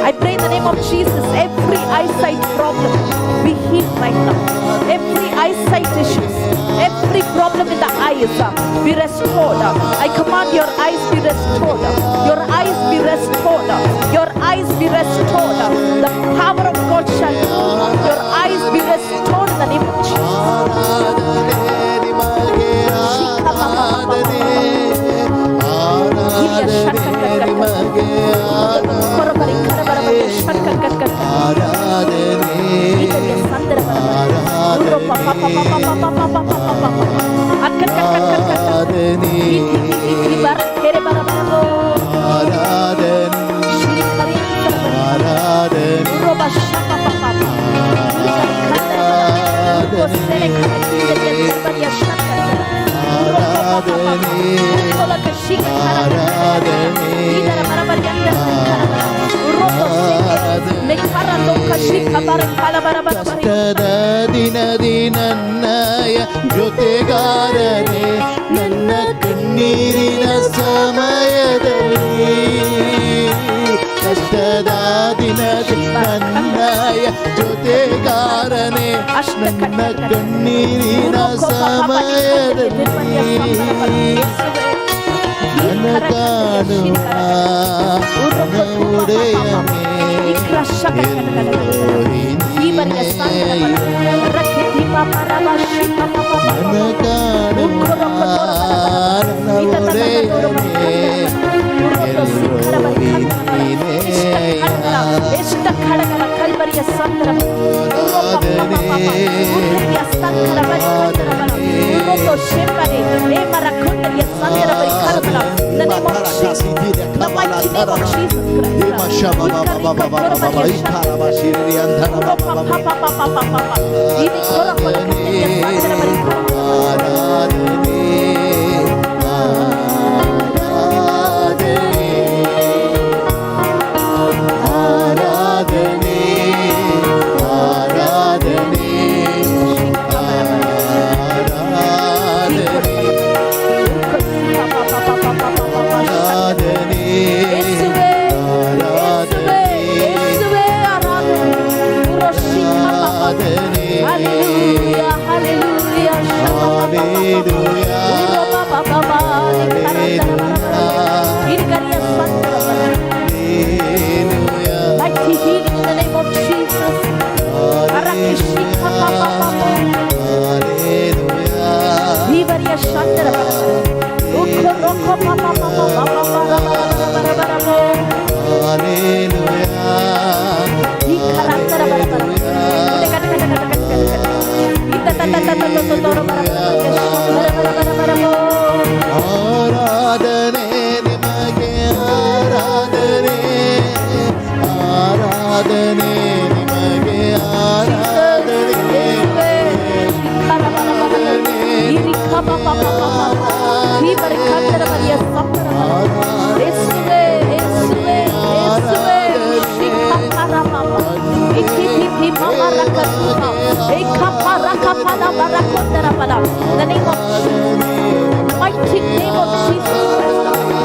D: I pray in the name of Jesus, every eyesight problem be healed right now. Every eyesight issues, every problem in the eyes be restored. I command your eyes be restored. Your eyes be restored. Your eyes be restored. The power of God shall move. Your eyes be restored in the name of Jesus.
A: ಆರಾಧನೆ ನಿಮಗೆ, ಆರಾಧನೆ, ಆರಾಧನೆ ನಿಮಗೆ, ಆರಾಧನೆ, ಆರಾಧನೆ, ಆರಾಧನೆ, ಆರಾಧನೆ, ಕಷ್ಟದ ದಿನದಿ ನನ್ನಯ ಜೊತೆಗಾರನೇ, ನನ್ನ ಕಣ್ಣೀರಿನ ಸಮಯದಲ್ಲಿ, ಕಷ್ಟದ ದಿನದಿ ನನ್ನಯ ಜೊತೆಗಾರನೇ, ನನ್ನ ಕಣ್ಣೀರಿನ ಸಮಯದಲ್ಲಿ ನನ್ನ ಕಾಣುವ ನನ್ನ ಒಡೆಯನೇ, ಎಲ್ಲೋರಿ ನೀನೆಯ. ನನ್ನ ಕಾಣುವ ನನ್ನ ಒಡೆಯನೇ, ಎಲ್ಲೋರಿ ನೀನೆಯ.
D: In the name of Jesus. The mighty name of Jesus Christ.
A: ಆರಾಧನೆ, ಆರಾಧನೆ, ಆರಾಧನೆ, ಆರಾಧನೆ, ಆರಾಧನೆ, ಆರಾಧನೆ,
D: ಯೇಸುವೇ, ಯೇಸುವೇ, ಯೇಸುವೇ ಆರಾಧನೆ.
A: ಆರಾಧನೆ.
D: Hallelujah, hallelujah.
A: Hallelujah. ಆರಾಧನೆ ನಿಮಗೆ, ಆರಾಧನೆ.
D: ಯೇಸುವೇ, ಯೇಸುವೇ, ಯೇಸುವೇ. In the name of Jesus, the mighty name of Jesus Christ,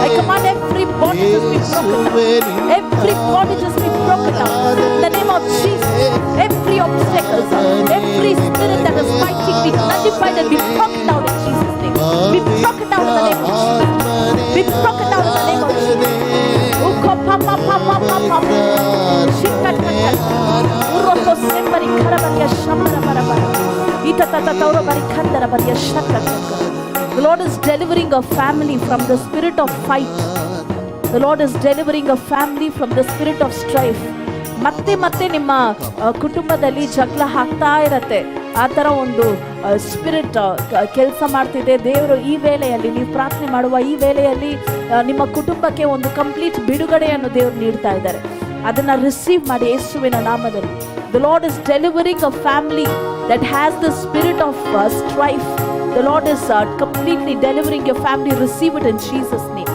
D: I command every bondage to be broken down. Every bondage is be broken down. In the name of Jesus, every obstacle, every spirit that is fighting, be nullified and be broken down in Jesus' name. Be broken down in the name of Jesus. Be broken down in the name of Jesus. Uko pa pa pa pa pa pa. Shikatata. Uroko sembari karabaria shamara bara bara. Itatata tauro bari kandara baria shakatata. The Lord is delivering a family from the spirit of fight. The Lord is delivering a family from the spirit of strife. ಮತ್ತೆ ಮತ್ತೆ ನಿಮ್ಮ ಕುಟುಂಬದಲ್ಲಿ ಜಗಳ ಆಗ್ತಾ ಇರತ್ತೆ. ಆ ಥರ ಒಂದು ಸ್ಪಿರಿಟ್ ಕೆಲಸ ಮಾಡ್ತಿದೆ. ದೇವರು ಈ ವೇಳೆಯಲ್ಲಿ, ನೀವು ಪ್ರಾರ್ಥನೆ ಮಾಡುವ ಈ ವೇಳೆಯಲ್ಲಿ, ನಿಮ್ಮ ಕುಟುಂಬಕ್ಕೆ ಒಂದು ಕಂಪ್ಲೀಟ್ ಬಿಡುಗಡೆಯನ್ನು ದೇವರು ನೀಡ್ತಾ ಇದ್ದಾರೆ. ಅದನ್ನು ರಿಸೀವ್ ಮಾಡಿ ಯೇಸುವಿನ ನಾಮದಲ್ಲಿ. The Lord is delivering a family that has the spirit of strife. The Lord is completely delivering your family. Receive it in Jesus' name.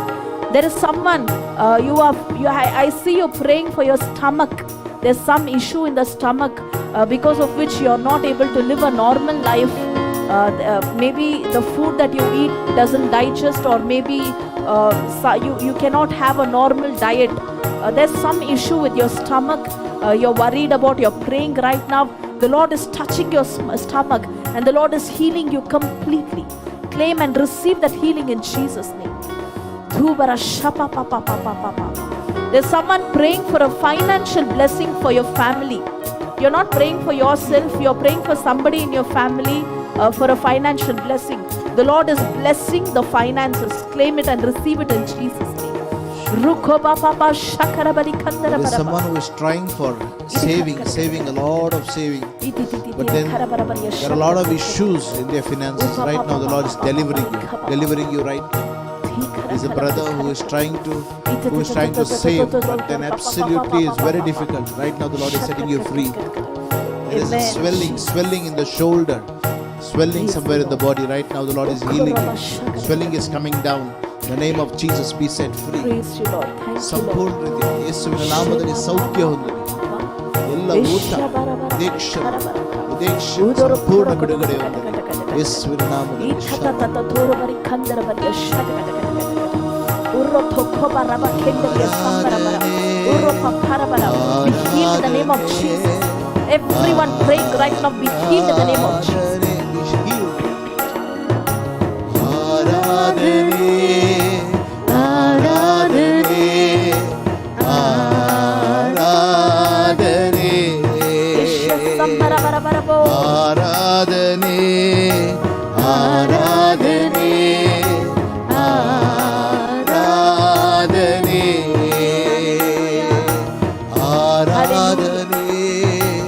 D: There is someone, you are you I see you praying for your stomach. There's some issue in the stomach because of which you are not able to live a normal life. Maybe the food that you eat doesn't digest, or maybe you cannot have a normal diet. There's some issue with your stomach. You're worried about, you're praying right now. The Lord is touching your stomach and the Lord is healing you completely. Claim and receive that healing in Jesus' name. Dhubara shapa pa pa pa pa pa pa. There's someone praying for a financial blessing for your family. You're not praying for yourself, you're praying for somebody in your family for a financial blessing. The Lord is blessing the finances. Claim it and receive it in Jesus' name. Ruko ba pa pa shakara bali kandara
A: There is
D: bara ba.
A: Someone who is trying for saving, saving, a lot of saving.
D: Iti ti ti
A: But
D: ti
A: then
D: kara bara bariya
A: there are a lot of
D: shakara.
A: Issues in their finances. Right now, the Lord is delivering you right now. There's a brother who is trying to save, but then absolutely it's very difficult. Right now, the Lord is setting you free. There is a
D: Amen.
A: Swelling, swelling in the shoulder, swelling somewhere in the body. Right now, the Lord is healing you. Swelling is coming down. In the name of Jesus, be set free.
D: Praise you, Lord. Thank you, Lord.
A: ಸಂಪೂರ್ಣ ರೀತಿ ಯೇಸುವಿನ ನಾಮದಲ್ಲಿ ಸೌಖ್ಯ ಹೊಂದಿದೆ. ಎಲ್ಲ ಊತ, ವಿದೇಕ್ಷ ವಿದೇಕ್ಷ ಸಂಪೂರ್ಣ ಬಿಡುಗಡೆ ಹೊಂದಿದೆ ಯೇಸುವಿನ ನಾಮದಲ್ಲಿ.
D: ತೋರುಬರಿ ಕಂದರ ಬರಿಯ ಉರ್ರೊಥೊಖೊಬ ರಬ ಕೆಂದರಿಯ ಸಂಬರಬರ ಉರ್ರೊಪ ಪರಬರ. Be healed in the name of Jesus. Everyone praying right now, be healed in the name of Jesus.
A: ಆರಾಧನೆ, ಆರಾಧನೆ, ಆರಾಧನೆ.
D: ಸಂಬರ ಬರ ಬರಬೋ.
A: ಆರಾಧನೆ, ಆರಾಧನೆ, ಆರಾಧನೆ, ಆರಾಧನೆ.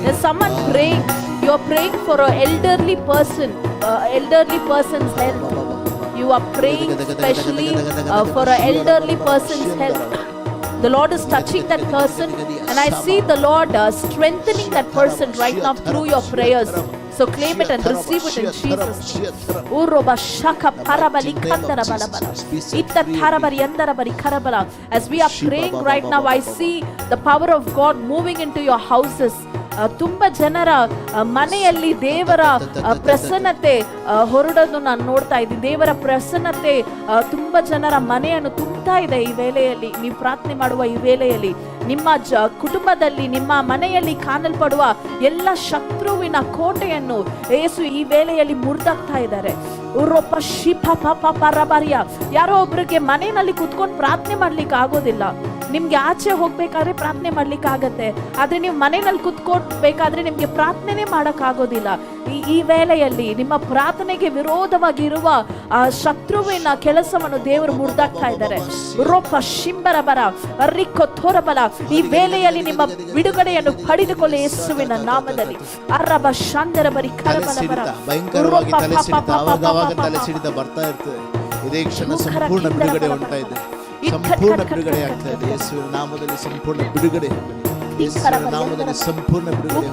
D: There's someone praying. You're praying for an elderly person, elderly person's health. You are praying especially for an elderly person's health. The Lord is touching that person, and I see the Lord strengthening that person right now through your prayers. So claim it and receive it in Jesus' name. Uroba shaka parabali kandara bala bala. Itta tharabari andara bari karabala. As we are praying right now, I see the power of God moving into your houses. ತುಂಬ ಜನರ ಮನೆಯಲ್ಲಿ ದೇವರ ಪ್ರಸನ್ನತೆ ಹೊರಡೋದು ನಾನು ನೋಡ್ತಾ ಇದ್ದೀನಿ. ದೇವರ ಪ್ರಸನ್ನತೆ ತುಂಬ ಜನರ ಮನೆಯನ್ನು ತುಂಬ್ತಾ ಇದೆ ಈ ವೇಳೆಯಲ್ಲಿ. ನೀವು ಪ್ರಾರ್ಥನೆ ಮಾಡುವ ಈ ವೇಳೆಯಲ್ಲಿ ನಿಮ್ಮ ಕುಟುಂಬದಲ್ಲಿ, ನಿಮ್ಮ ಮನೆಯಲ್ಲಿ ಕಾಣಲ್ಪಡುವ ಎಲ್ಲ ಶತ್ರುವಿನ ಕೋಟೆಯನ್ನು ಯೇಸು ಈ ವೇಳೆಯಲ್ಲಿ ಮುರಿದಾಕ್ತಾ ಇದ್ದಾರೆ. ಉರೊಪ್ಪ ಶಿಪ ಪ ಪ ರಬರಿಯ. ಯಾರೋ ಒಬ್ರಿಗೆ ಮನೆಯಲ್ಲಿ ಕುತ್ಕೊಂಡು ಪ್ರಾರ್ಥನೆ ಮಾಡ್ಲಿಕ್ಕೆ ಆಗೋದಿಲ್ಲ. ನಿಮ್ಗೆ ಆಚೆ ಹೋಗ್ಬೇಕಾದ್ರೆ ಪ್ರಾರ್ಥನೆ ಮಾಡ್ಲಿಕ್ಕೆ ಆಗತ್ತೆ, ಆದ್ರೆ ನೀವು ಮನೆಯಲ್ಲಿ ಕುತ್ಕೊಳ್ಬೇಕಾದ್ರೆ ನಿಮ್ಗೆ ಪ್ರಾರ್ಥನೆನೇ ಮಾಡಕ್ ಆಗೋದಿಲ್ಲ. ಈ ಈ ವೇಳೆಯಲ್ಲಿ ನಿಮ್ಮ ಪ್ರಾರ್ಥನೆಗೆ ವಿರೋಧವಾಗಿರುವ ಆ ಶತ್ರುವಿನ ಕೆಲಸವನ್ನು ದೇವರು ಮುರಿದಾಕ್ತಾ ಇದ್ದಾರೆ. ರೊಪ್ಪ ಶಿಂಬರ ಬರ ರಿಕ್ಕೊ ಥೋರಬಲ. ಈ ವೇಳೆಯಲ್ಲಿ ನಿಮ್ಮ ಬಿಡುಗಡೆಯನ್ನು ಪಡೆದುಕೊಳ್ಳಿ ಯೇಸುವಿನ ನಾಮದಲ್ಲಿ. ಅರಬ ಶಾಂದರ ಬರಿ
A: ತಲೆ
D: ಕರಬಲ ಬರ.
A: ಸಿಡಿತ, ಭಯಂಕರವಾಗಿ ತಲೆ ಸಿಡಿತ, ಅವಾಗ ಅವಾಗ ತಲೆ ಸಿಡಿತ ಬರ್ತಾ ಇರ್ತದೆ. ಇದೇ ಕ್ಷಣ ಸಂಪೂರ್ಣ ಬಿಡುಗಡೆ ಹೊಂದ್ತಾ ಇದೆ. ಸಂಪೂರ್ಣ ಬಿಡುಗಡೆ ಆಗ್ತಾ ಇದೆ. ಯೇಸುವಿನ ನಾಮದಲ್ಲಿ ಸಂಪೂರ್ಣ ಬಿಡುಗಡೆ ಹೊಂದಿದೆ. ಯೇಸುವಿನ ನಾಮದಲ್ಲಿ ಸಂಪೂರ್ಣ ಬಿಡುಗಡೆ.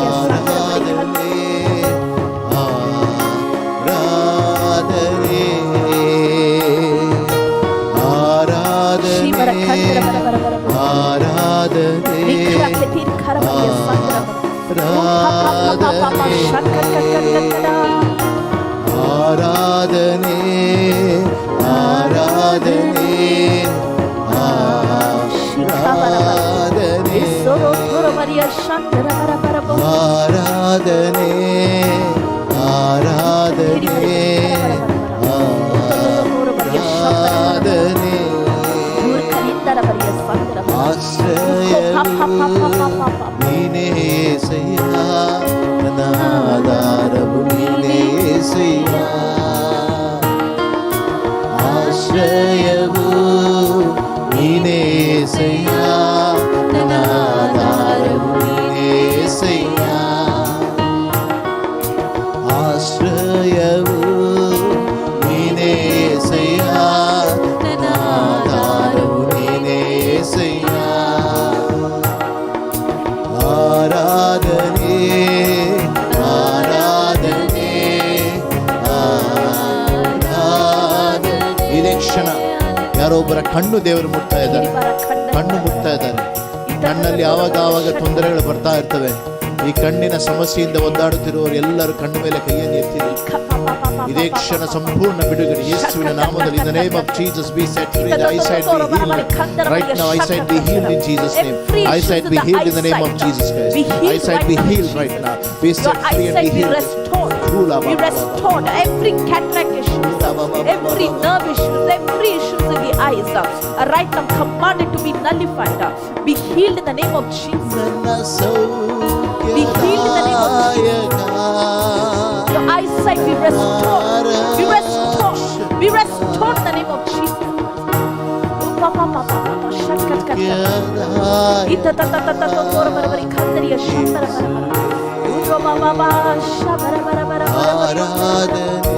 A: ಆರಾಧನೆ, ಆರಾಧನೆ, ಆರಾಧನೆ, ಆರಾಧನೆ, ಆರಾಧನೆ, ಆರಾಧನೆ, ಆರಾಧನೆ, ಆರಾಧನೆ, ಆರಾಧನೆ. ಆಶ್ರಯವು ನೀನೇ ಯೇಸಯ್ಯ, ನನ್ನ ಆಧಾರವು ನೀನೇ ಯೇಸಯ್ಯ. ಆಶ್ರಯವು ನೀನೇ ಯೇಸಯ್ಯ, ನನ್ನ ಆಧಾರವು ನೀನೇ ಯೇಸಯ್ಯ. ಆಶ್ರಯವು ನೀನೇ ಯೇಸಯ್ಯ, ನನ್ನ ಆಧಾರವು ನೀನೇ ಯೇಸಯ್ಯ. ಆರಾಧನೆ, ಆರಾಧನೆ, ಆರಾಧನೆ. ಇದೇ ಕ್ಷಣ ಯಾರೋ ಒಬ್ಬರ ಕಣ್ಣು ದೇವರು ಮುಟ್ತಾ ಇದ್ದಾರೆ. ಕಣ್ಣು ಮುಟ್ತಾ ಇದ್ದಾರೆ. ಕಣ್ಣಲ್ಲಿ ಆವಾಗ ಆವಾಗ ತೊಂದರೆಗಳು ಬರ್ತಾ ಇರ್ತವೆ. ಈ ಕಣ್ಣಿನ ಸಮಸ್ಯೆಯಿಂದ ಒದ್ದಾಡುತ್ತಿರುವವರು ಎಲ್ಲರೂ ಕಣ್ಣು ಮೇಲೆ ಕೈಯನ್ನು ಎತ್ತಿರಿ. ಇದೇ ಕ್ಷಣ ಸಂಪೂರ್ಣ ಬಿಡುಗಡೆ ಯೇಸುವಿನ ನಾಮದಲ್ಲಿ. In the name of Jesus, be set free. The eyesight be healed right now. Eyesight be healed in Jesus' name.
D: Every issues
A: Eyesight
D: in
A: be
D: the
A: healed in the name of
D: eyesight,
A: Jesus Christ.
D: be healed
A: Eyesight
D: right
A: be
D: now in
A: healed right
D: Jesus'
A: now. Be
D: Your
A: set free and be
D: eyesight be
A: healed.
D: Restored.
A: Hula
D: Be
A: ba ba ba.
D: Restored. Every cataract issues, every nerve issues, every issues in the eyes, right now commanded to be nullified. Be healed in the name of Jesus.
A: ನನ್ನ
D: Be healed in the name of
A: ಸೌಖ್ಯದಾಯಕ.
D: Your eyesight be restored. Be restored. Be restored in the name of Jesus. Pa pa pa pa pa pa shat kat kat kat. Ita ta ta ta ta ta tora bara bari kandariya shandara bara bara. Uro ba ba ba sha bara bara bara bara bara.
A: ಆರಾಧನೆ,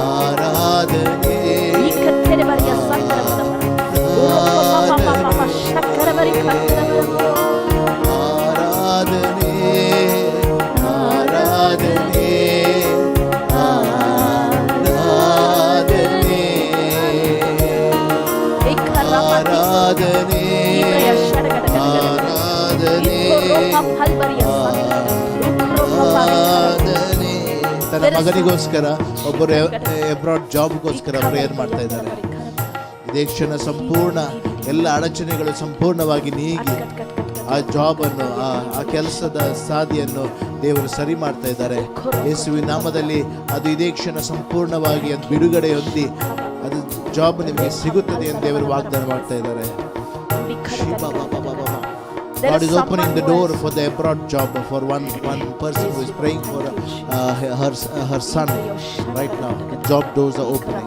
A: ಆರಾಧನೆ,
D: ಈ ಕತ್ತೆರೆ ಬರಿಯ ಸಂದರ bara bara. Uro pa pa pa pa pa shakkara bari kandara bara bara.
A: ಆರಾಧನೆ, ಆರಾಧನೆ, ಆರಾಧನೆ,
D: Ekharamati.
A: ಆರಾಧನೆ,
D: Ibraya shadagada gada gada.
A: ಆರಾಧನೆ,
D: Ikoropa palbariya sandara. Ukropa bari.
A: ಆರಾಧನೆ. ತನ್ನ ಮಗನಿಗೋಸ್ಕರ ಒಬ್ಬರು ಅಬ್ರಾಡ್ ಜಾಬ್ಗೋಸ್ಕರ ಪ್ರೇಯರ್ ಮಾಡ್ತಾ ಇದ್ದಾರೆ. ಇದೇ ಕ್ಷಣ ಸಂಪೂರ್ಣ ಎಲ್ಲ ಅಡಚಣೆಗಳು ಸಂಪೂರ್ಣವಾಗಿ ನೀಗಿ ಆ ಜಾಬನ್ನು, ಆ ಕೆಲಸದ ಸಾದಿಯನ್ನು ದೇವರು ಸರಿ ಮಾಡ್ತಾ ಇದ್ದಾರೆ ಯೇಸುವಿನ ನಾಮದಲ್ಲಿ. ಅದು ಇದೇ ಕ್ಷಣ ಸಂಪೂರ್ಣವಾಗಿ ಅದು ಬಿಡುಗಡೆ ಹೊಂದಿ ಅದು ಜಾಬ್ ನಿಮಗೆ ಸಿಗುತ್ತದೆ ಎಂದು ದೇವರು ವಾಗ್ದಾನ ಮಾಡ್ತಾ ಇದ್ದಾರೆ.
D: There
A: God
D: is
A: is opening
D: someone
A: the
D: who
A: door
D: has-
A: for the abroad job for one person who is praying for her son right now. The job doors are opening.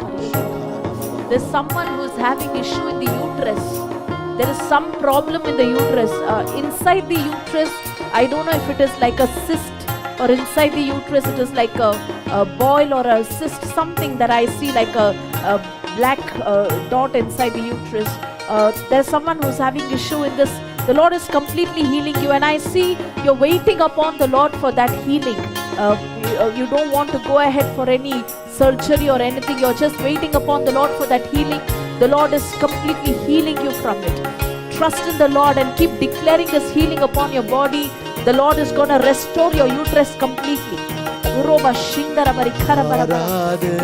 D: There's someone who's having issue in the uterus. There is some problem in the uterus. Inside the uterus, I don't know if it is like a cyst or inside the uterus it is like a boil or a cyst, something that I see like a black dot inside the uterus. There's someone who's having issue in this. The Lord is completely healing you, and I see you're waiting upon the Lord for that healing. You don't want to go ahead for any surgery or anything. You're just waiting upon the Lord for that healing. The Lord is completely healing you from it. Trust in the Lord and keep declaring this healing upon your body. The Lord is going to restore your uterus completely. Uroba shindara bari khara bara bara.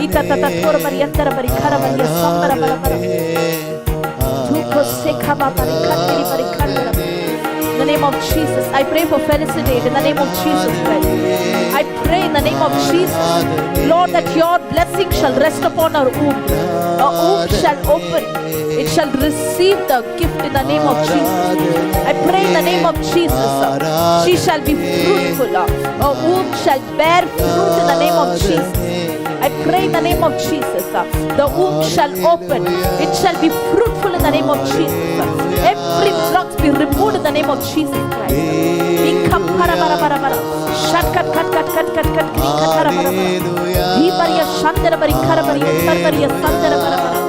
D: Ita tata tora bari yantara bari khara bari sambara bara bara. Tuko sekha ba bari khatiri bari khandara. In the name of Jesus, I pray for Felicitate in the name of Jesus Christ. I pray in the name of Jesus, Lord, that your blessing shall rest upon her womb. Her womb shall open. It shall receive the gift in the name of Jesus. I pray in the name of Jesus. She shall be fruitful. Her womb shall bear fruit in the name of Jesus. I pray in the name of Jesus. The womb shall open. It shall be fruitful in the name of Jesus. Every blocks be removed in the name of Jesus Christ. Ikapara bara bara bara. Shatkat kat kat kat kat kat krikatara bara bara. Dhibariya shandara bari karabariya sarbariya sandara bara bara.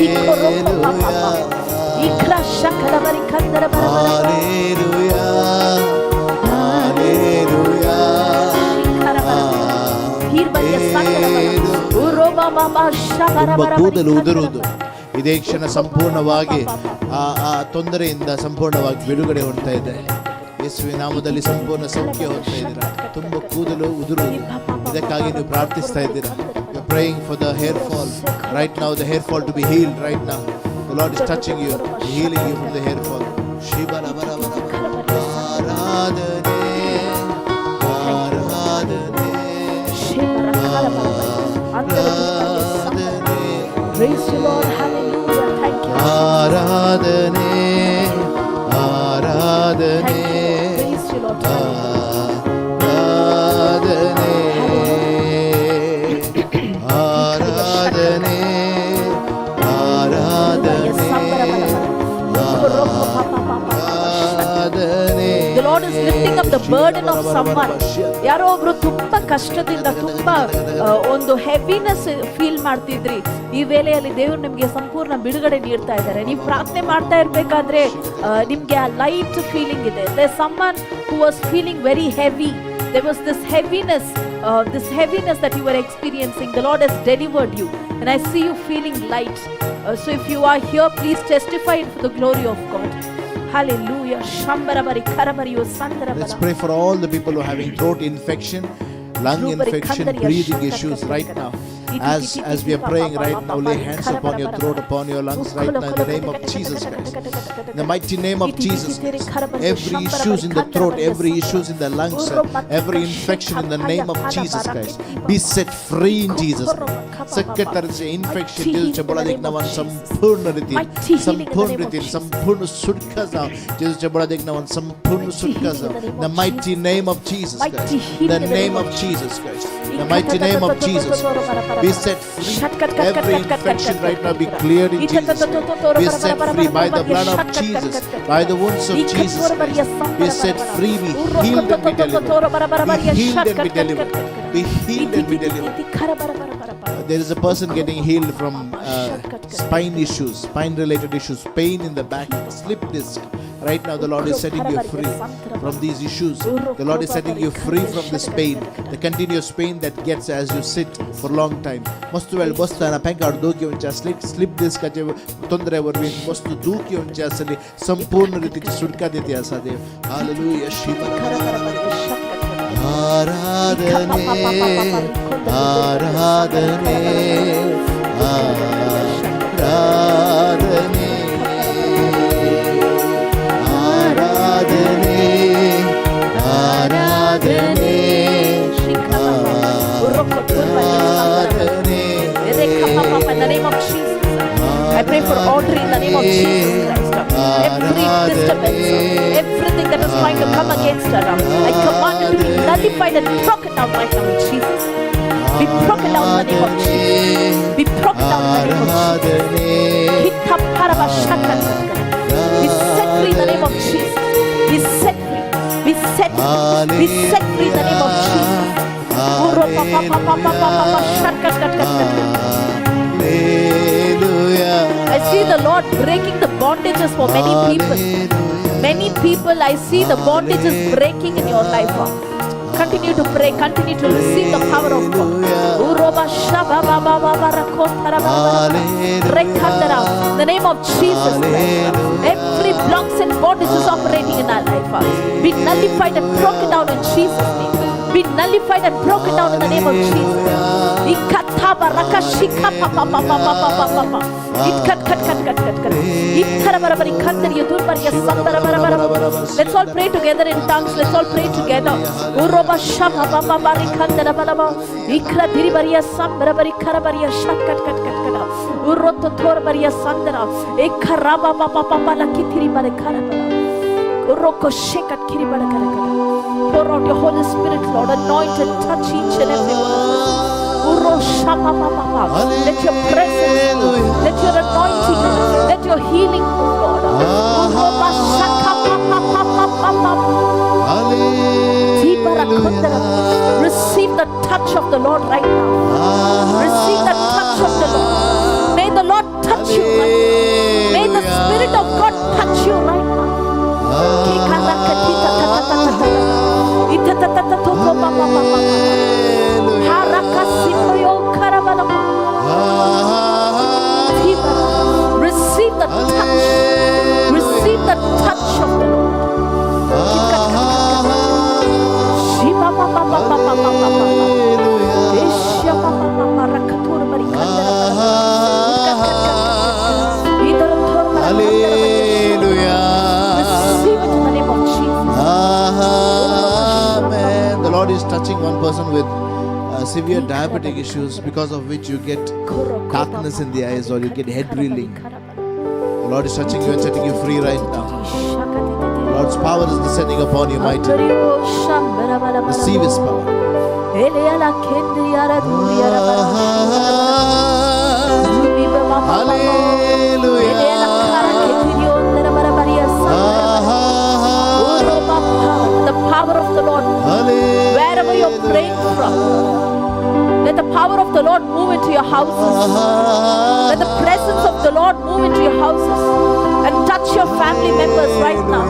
D: Ikoroko pa pa pa. Ikra shakara bari kandara bara bara bara. Shikara bara bara. Hirbariya sandara bara. Uroba baba shakara
A: ತುಂಬ
D: bara bari
A: ಕೂದಲು
D: kandara
A: ಉದುರುವುದು
D: bara.
A: ಇದೇ ಕ್ಷಣ ಸಂಪೂರ್ಣವಾಗಿ ಆ ಆ ತೊಂದರೆಯಿಂದ ಸಂಪೂರ್ಣವಾಗಿ ಬಿಡುಗಡೆ ಹೊಂದ್ತಾ ಇದೆ. ಯೇಸುವಿನ ನಾಮದಲ್ಲಿ ಸಂಪೂರ್ಣ ಸೌಖ್ಯ ಹೊಂದ್ತಾ ಇದ್ದೀರಾ. ತುಂಬ ಕೂದಲು ಉದುರುವುದು, ಇದಕ್ಕಾಗಿ ನೀವು ಪ್ರಾರ್ಥಿಸ್ತಾ ಇದ್ದೀರಾ. You praying for the hair fall right now, the hair fall to be healed right now. The Lord is touching you, healing you from the hair fall. ಶಿಬರ ಬರ ಬರ ಬರ. ಆರಾಧನೆ, ಆರಾಧನೆ,
D: Shibara kara bara bara. Andara dhibariya sandara. Praise you, Lord. Hallelujah. Thank you.
A: ಆರಾಧನೆ, ಆರಾಧನೆ,
D: Thank you, Lord. Praise you, Lord.
A: ಆರಾಧನೆ, ಆರಾಧನೆ, ಆರಾಧನೆ, ಆರಾಧನೆ.
D: The Lord is lifting up the burden of someone. ಯಾರೋ ಒಬ್ರು ತುಂಬಾ ಕಷ್ಟದಿಂದ ತುಂಬಾ ಒಂದು ಹೆವಿನೆಸ್ ಫೀಲ್ ಮಾಡ್ತಿದ್ರಿ. ಈ ವೇಳೆಯಲ್ಲಿ ದೇವರು ನಿಮಗೆ ಸಂಪೂರ್ಣ ಬಿಡುಗಡೆ ನೀಡ್ತಾ ಇದ್ದಾರೆ. ನೀವು ಪ್ರಾರ್ಥನೆ ಮಾಡ್ತಾ ಇರ್ಬೇಕಾದ್ರೆ ನಿಮ್ಗೆ ಆ ಲೈಟ್ ಫೀಲಿಂಗ್ ಇದೆ. There someone who was feeling very heavy. There was this heaviness that you were experiencing. The Lord has delivered you, and I see you feeling light. So if you are here, please testify it for the glory of God. Hallelujah. Shambarabari karabari
A: Let's
D: sandarabara.
A: Pray for all the people who are having throat infection, lung infection, breathing issues right now. As we are praying right now, lay hands upon your throat, upon your lungs right now in the name of Jesus Christ. In the mighty name of Jesus Christ. Every issues in the throat, every issues in the lungs, every infection in the name of Jesus Christ, be set free in Jesus' name. ಸಕ್ಕತ್ತರಿಸಿ infection जेजूच्या बळात एक नावान संपूर्ण रीतीन, संपूर्ण रीतीन संपूर्ण सुटका जाव. जेजूच्या बळात एक नावान संपूर्ण सुटका जाव. The mighty name of Jesus Christ, the name of Jesus Christ, the mighty name of Jesus Christ. Be set free. Every infection right now be cleared in Jesus' name. Be set free by the blood of Jesus, by the wounds of Jesus Christ. Be set free, be healed and be delivered. Be healed and be delivered. Be healed and be delivered. There is a person getting healed from spine issues, spine related issues, pain in the back, slip disc. Right now, the Lord is setting you free from these issues. The Lord is setting you free from this pain, the continuous pain that gets as you sit for a long time. ಮಸ್ತು ವೇಳೆ ಬಸ್ತಾನ ಪೆಂಕಾಡ್ ದೂಕಿ ಒಂಚ slip slip ಡಿಸ್ಕಾचे ತೊಂದರೆ वरवीं मस्त दुखी ಒಂಚ आसली संपूर्ण रीतीची सुटका दिती आसा देव. हालेलुया. शिव आराधने, आराधने, आराधने, आराधने, आराधने, आराधने.
D: In the name of Jesus. I pray for Audrey in the name of Jesus Christ. Every disturbance, everything that is trying to come against her, I command it to be nullified and broken down right now in Jesus. Be broken down in the name of Jesus. Be broken down in the name of Jesus. Be set free in the name of Jesus. Be set free. Be set free. Be set free in the name of Jesus. Uro pa pa pa pa pa pa pa pa shaka kat kat kat kat. I see the Lord breaking the bondages for many people. Many people, I see the bondages breaking in your life. Continue to pray, continue to receive the power of God. Uroba shaba ba ba ba ba ra ko tara ba ba ba. Rekandara. In the name of Jesus Christ, every blocks and bondages operating in our life be nullified and broken down in Jesus' name. Be nullified and broken down in the name of Jesus. Ikataba rakashika pa pa pa pa pa pa pa pa pa. Itkat kat kat kat kat kat. Ittara bara bari kandari yudur bari sandara bara bara. Let's all pray together in tongues. Let's all pray together. Uroba shama ba ba bari kandara bara ba. Ikra diri bariya sambara bari kara bariya shat kat kat kat kat. Uroto tor bariya sandara. Ekara ba ba ba ba ba la kitiri bari kara bara. Uroko shekat kiri bara kara kara. Pour out your Holy Spirit, Lord. Anoint and touch each and every one of us. Uro shama ba ba ba. Let your presence, let your anointing, let your healing, Lord. Uro ba shaka pa pa pa pa. Receive the touch of the Lord right now. Receive the touch of the Lord. May the Lord touch you right now. May the Spirit of God touch you right now. Receive the touch. Receive the touch of the Lord. Receive it in the name of Jesus.
A: Amen. The Lord is touching one person with severe diabetic issues, because of which you get darkness in the eyes or you get head reeling. The Lord is touching you and setting you free right now. The Lord's power is descending upon you mightily. Receive His power. Hallelujah.
D: The power of the Lord, wherever you're praying from, let the power of the Lord move into your houses. Let the presence of the Lord move into your houses and touch your family members right now.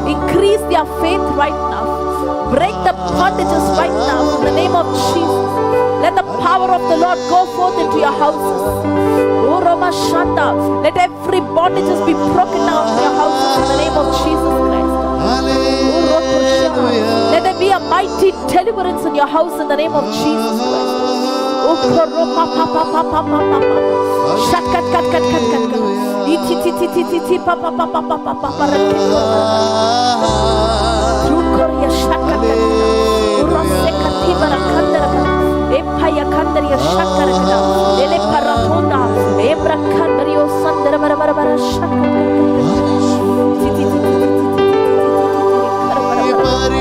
D: Increase their faith right now. Break the bondages right now in the name of Jesus. Let the power of the Lord go forth into your houses. Oh, Roma Shanda. Let every bondages be broken now in your houses in the name of Jesus Christ. Oh, Roko Shanda. Let there be a mighty deliverance in your house in the name of Jesus Christ. Oh, Koro pa pa pa pa pa pa pa pa. Shat kat kat kat kat kat kat. Iti ti ti ti ti ti pa pa pa pa pa pa pa pa ra ki ko ra. Trukoria shat kat kat kat. Urose kati bara kandara kat. Epaya kandaria shakara kata. Ele paratonda. Ebra kandario sandara bara bara bara shat kat kat kat kat. Ti ti ti ti ti ti ti ti ti ti ti ti. Kara bara bara.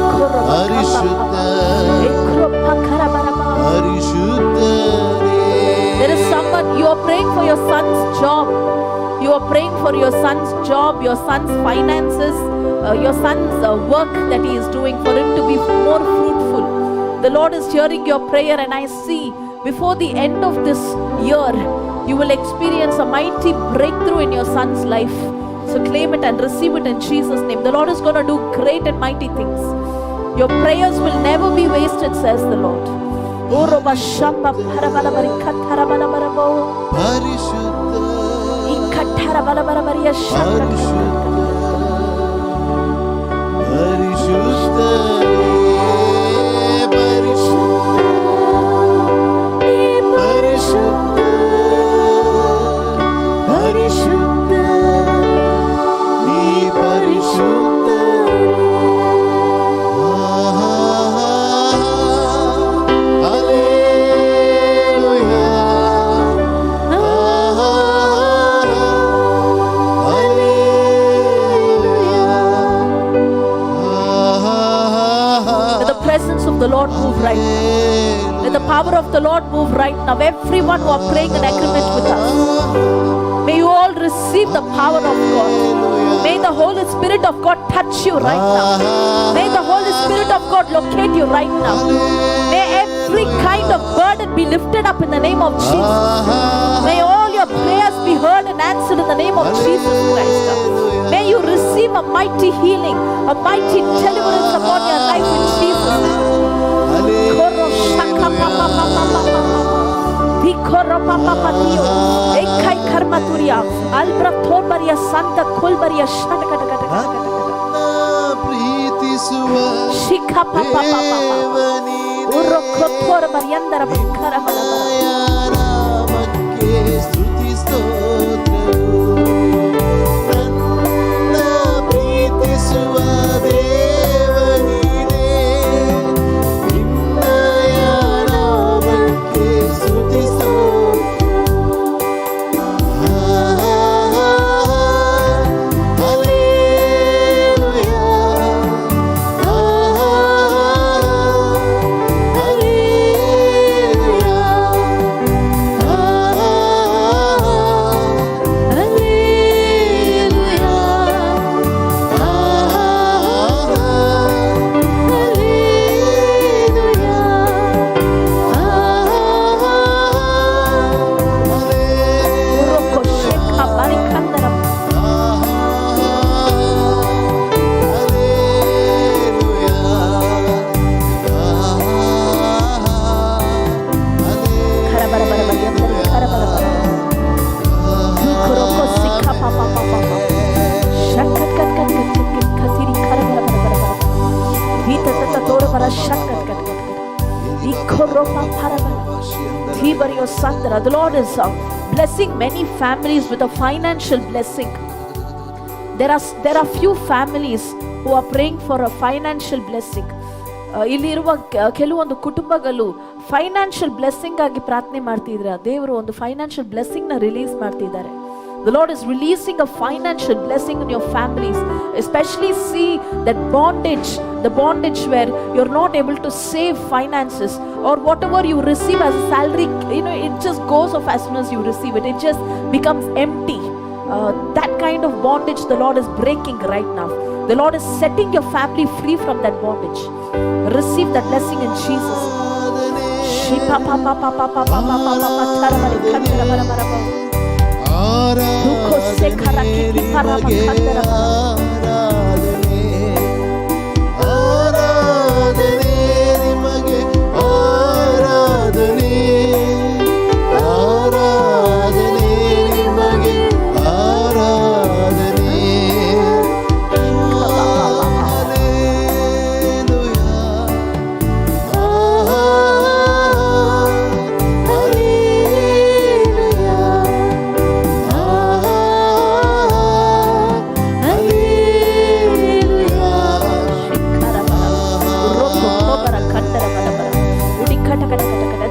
D: Koro pa pa pa pa. Ekro pa kara bara bara. There is someone, you are praying for your son's job. You are praying for your son's job, your son's finances, your son's work that he is doing, for him to be more fruitful. The Lord is hearing your prayer, and I see before the end of this year, you will experience a mighty breakthrough in your son's life. So claim it and receive it in Jesus' name. The Lord is going to do great and mighty things. Your prayers will never be wasted, says the Lord. Oh, Roba Shamba Parabalabari Katarabalabarabo. Ikatarabalabarabariya Shaka. Let the presence of the Lord move right now. Let the power of the Lord move right now. Everyone who are praying in agreement with us, may you all receive the power of God. May the Holy Spirit of God touch you right now. May the Holy Spirit of God locate you right now. May every kind of burden be lifted up in the name of Jesus. May all your prayers be heard and answered in the name of Jesus Christ. May you receive a mighty healing, a mighty deliverance upon your life in Jesus' name. Koro shaka pa pa pa pa pa pa pa. Dikoro pa pa pa dio. Ekai karma turia. Albra torbaria santa kolbaria shata kata kata kata kata kata. Shika pa pa pa pa pa. Uroko torbariandara kara bala bala. The Lord is blessing many families with a financial blessing. There are few families who are praying for a financial blessing. ಇಲ್ಲಿರುವ ಕೆಲವೊಂದು ಕುಟುಂಬಗಳು financial blessing ಆಗಿ ಪ್ರಾರ್ಥನೆ ಮಾಡ್ತಿದ್ರ. ದೇವರು ಒಂದು financial blessing ನ release ಮಾಡ್ತಿದ್ದಾರೆ. The Lord is releasing a financial blessing in your families. Especially see that bondage, the bondage where you're not able to save finances, or whatever you receive as a salary, you know, it just goes off as soon as you receive it. It just becomes empty. That kind of bondage the Lord is breaking right now. The Lord is setting your family free from that bondage. Receive that blessing in Jesus.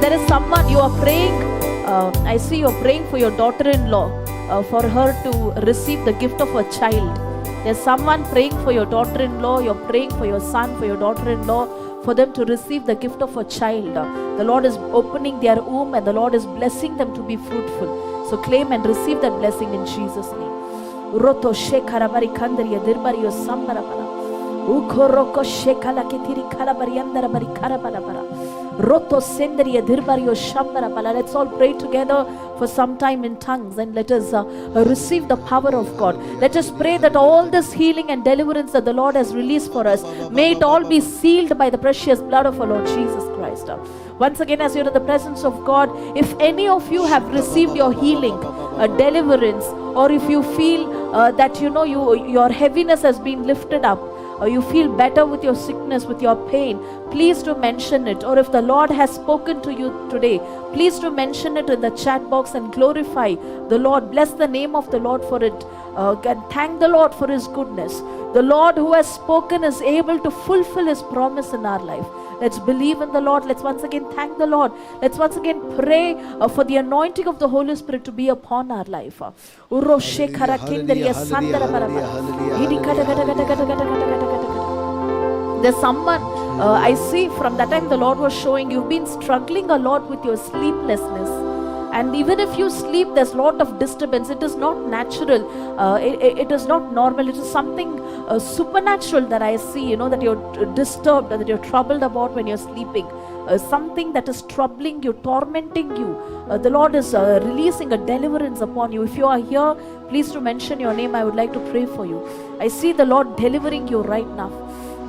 D: There is someone you are praying. I see you are praying for your daughter-in-law, for her to receive the gift of a child. There's someone praying for your daughter-in-law. You're praying for your son, for your daughter-in-law, for them to receive the gift of a child. The Lord is opening their womb and the Lord is blessing them to be fruitful. So claim and receive that blessing in Jesus' name. Roto shekarabari kandariya dirbariyo sambarabara. Ukoroko shekala ketiri kalabari andarabari karabalabara. Roto senderiya dirbariyo shambarabala. Let's all pray together for some time in tongues and let us receive the power of God. Let us pray that all this healing and deliverance that the Lord has released for us, may it all be sealed by the precious blood of our Lord Jesus Christ. Once again, as you're in the presence of God, if any of you have received your healing, a deliverance, or if you feel that you know your heaviness has been lifted up, or you feel better with your sickness, with your pain, please do mention it. Or if the Lord has spoken to you today, please do mention it in the chat box and glorify the Lord. Bless the name of the Lord for it. And thank the Lord for His goodness. The Lord who has spoken is able to fulfill His promise in our life. Let's believe in the Lord. Let's once again thank the Lord. Let's once again pray for the anointing of the Holy Spirit to be upon our life. There's someone I see from that time the Lord was showing you've been struggling a lot with your sleeplessness. And even if you sleep, there's a lot of disturbance. It is not natural. It is not normal. It is something supernatural that I see, you know, that you're disturbed, that you're troubled about when you're sleeping. Something that is troubling you, tormenting you. The Lord is releasing a deliverance upon you. If you are here, please do mention your name. I would like to pray for you. I see the Lord delivering you right now.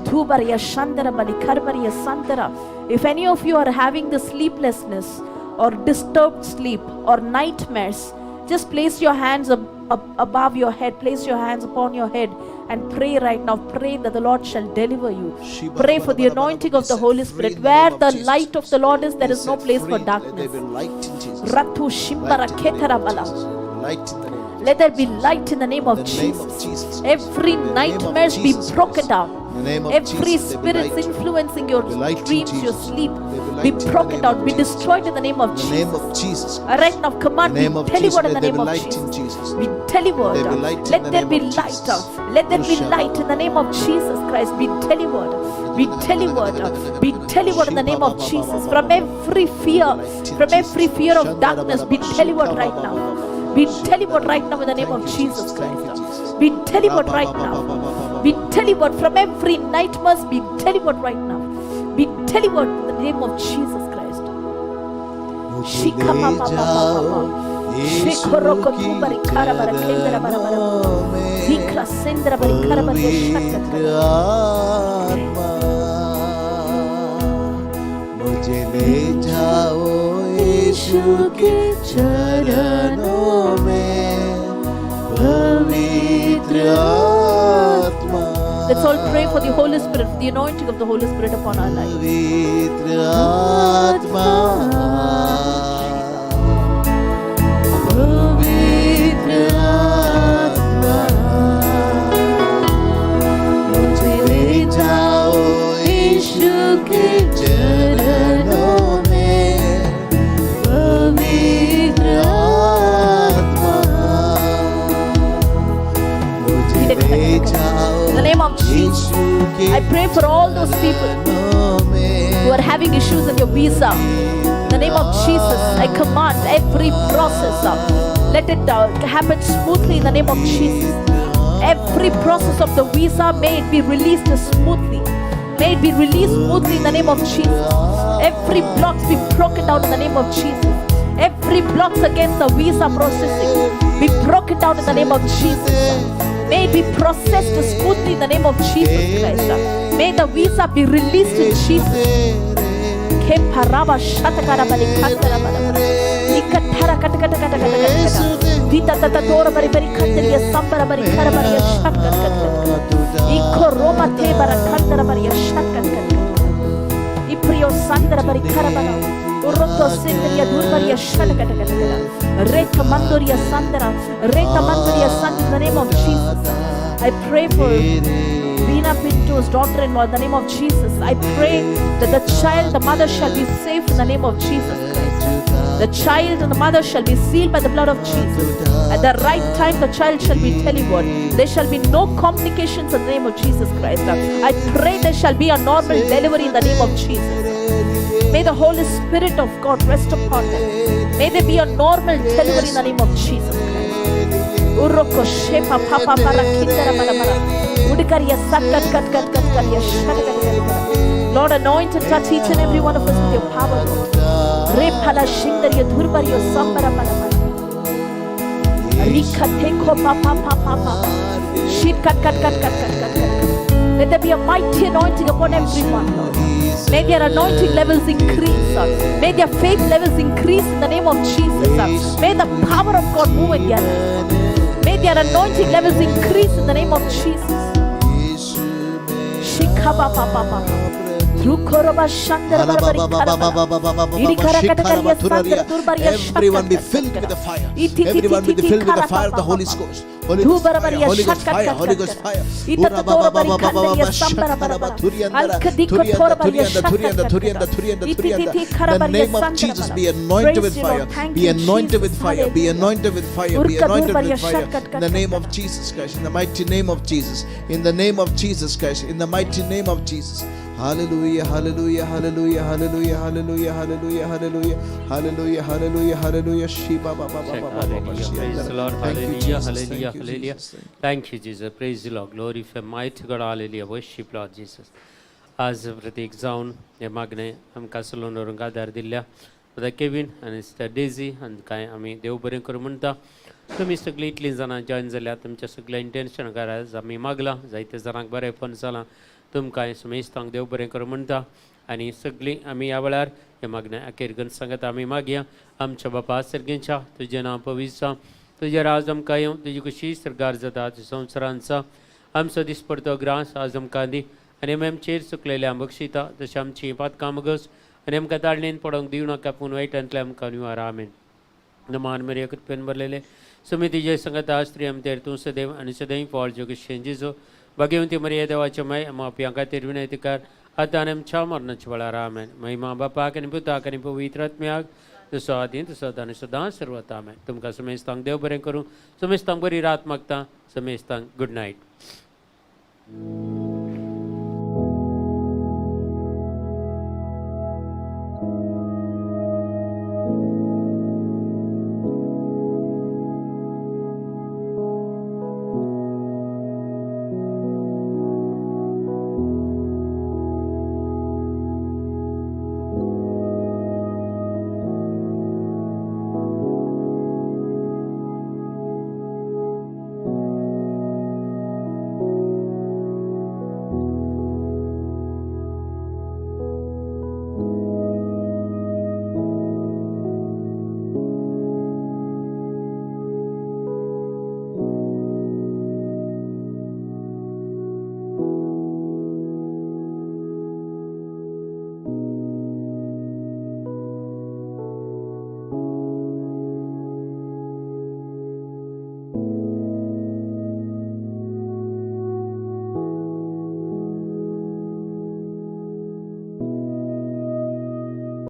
D: Dhubariya Shandara Bali Karbariya Santara. If any of you are having the sleeplessness or disturbed sleep or nightmares, just place your hands above your head, place your hands upon your head and pray right now. Pray that the Lord shall deliver you. Pray for the anointing of the Holy Spirit. Where the light of the Lord is, there is no place for darkness. Rathu Shimbara Ketarabala. Let there be light in the name of Jesus. Every nightmares be broken down. Every spirit influencing your dreams, your sleep, be broken down, be destroyed in the name of Jesus. Right now, command, be delivered in the name of Jesus. Be delivered. Let there be light. Let there be light in the name of Jesus Christ. Be delivered. Be delivered. Be delivered in the name of Jesus. From every fear, from every fear of darkness, be delivered right now. Be delivered right now in the name of Jesus Christ. Be delivered right now. Be delivered from every nightmares. Be delivered right now. Be delivered in the name of Jesus Christ. Shika pa pa pa pa pa pa. Shikoroko tubari karabara kendra bara bara. Vikra sendra bari karabari shakatra.
A: आत्मा मुझे ले जाओ यीशु K चरणों में पवित्र आत्मा
D: Let's all pray for the Holy Spirit, for the anointing of the Holy Spirit upon our lives.
A: पवित्र आत्मा
D: having issues with your visa, in the name of Jesus, I command every process, let it happen smoothly in the name of Jesus. Every process of the visa, may it be released smoothly. May it be released smoothly in the name of Jesus. Every blocks be broken down in the name of Jesus. Every blocks against the visa processing be broken down in the name of Jesus. May it be processed smoothly in the name of Jesus Christ. May the visa be released in Jesus. Keparaba shatakara bari kantara bara bara. Ikatara kata kata kata kata kata kata. Dita tata tora bari bari kantariya sambara bari kara bari shat kat kat kat kat. Ikoroma te bara kantara bari shat kat kat kat. Ipriyo sandara bari kara bara. Uroto sendriya durbariya shat kat kat kat. Reta mandoria sandara. Reta mandoria sandara in the name of Jesus. I pray for Veena Pinto's daughter-in-law in the name of Jesus. I pray that the child, the mother shall be safe in the name of Jesus Christ. The child and the mother shall be sealed by the blood of Jesus. At the right time, the child shall be delivered. There shall be no complications in the name of Jesus Christ. I pray there shall be a normal delivery in the name of Jesus. May the Holy Spirit of God rest upon them. May there be a normal delivery in the name of Jesus Christ. Uroko shepa papa para kindara para para. Udikariya kat kat kat kat kariya shata kat kat kat. Lord, anoint and touch each and every one of us with your power, Lord. Repala shindariya dhurbariya sambara para para. Rika teko pa pa pa pa pa. Shit kat kat kat kat kat kat kat. Let there be a mighty anointing upon everyone, Lord. May their anointing levels increase. May their faith levels increase in the name of Jesus. May the power of God move in their life. May their anointing levels increase in the name of Jesus. Shikaba pa pa pa.
A: Everyone be filled with the fire. Everyone be filled with the fire of the Holy Ghost. Holy Ghost fire, Holy Ghost fire, Holy Ghost fire. The name of Jesus, be anointed with fire. Be anointed with fire. Be anointed with fire. Be anointed with fire. In the name of Jesus Christ. In the mighty name of Jesus. In the name of Jesus Christ. In the mighty name of Jesus. Hallelujah, hallelujah, hallelujah, hallelujah, hallelujah, hallelujah, hallelujah, hallelujah, hallelujah, hallelujah. Shiva ba ba ba ba ba ba.
B: Praise the Lord.
A: Thank you,
B: Hallelujah.
A: Jesus.
B: Hallelujah.
A: Thank you,
B: Hallelujah.
A: Jesus.
B: Thank you, Jesus. Praise the Lord. Glorify mighty God. Hallelujah. Worship Lord Jesus. आज प्रत्येक जावन हे मागणें आमकां salon व्हरूंक आदार दिल्ल्या brother Kevin आनी सिस्टर डेजी आनी कांय आमी देव बरें करूं म्हणटा. तुमी सगळीं इतलीं जाणां जॉयन जाल्या तुमच्या सगळ्या इंटेन्शन आज आमी मागलां जायते जाणांक बरेंपण जालां. तुमकां समेस्तांक देव बरें करूं म्हणटा. आनी सगळीं आमी ह्या वेळार हे मागणें अखेर करून सांगता. आमी मागया आमच्या बापा सर्गेंच्या तुजें नांव पवित्र जावं, तुजें राज आमकां येवं, तुजी खुशी सर्गार जाता तुज्या संवसारांत. आमचो दिसपडतो ग्रास आज आमकां दी आनी आमी आमचेर चुकलेल्या बक्षिता तशें आमची पातकां मगस आनी आमकां ताळणेन पडोंक दिवं नाका पूण वायटांतले आमकां निवार. आमेन. नमान मरिया कृपेन भरलेले सुमी जय संगता स्त्री आमतेर तूं सदैव आनी सदैव फळ जोगेश जेजू भाग्यवंती मरिया देवाच्या माय मापयां खातीर विनंती कर आतां आनी आमच्या मरणाच्या वेळार. आमेन. महिमा बापाक आनी पुताक आनी पवित्र आत्म्याक जसो आदी तसो आतां आनी सदां सर्वत. आमेन. तुमकां समेस्तांक देव बरें करूं. समेस्तांक बरी रात मागता. समेस्तांक गुड नायट.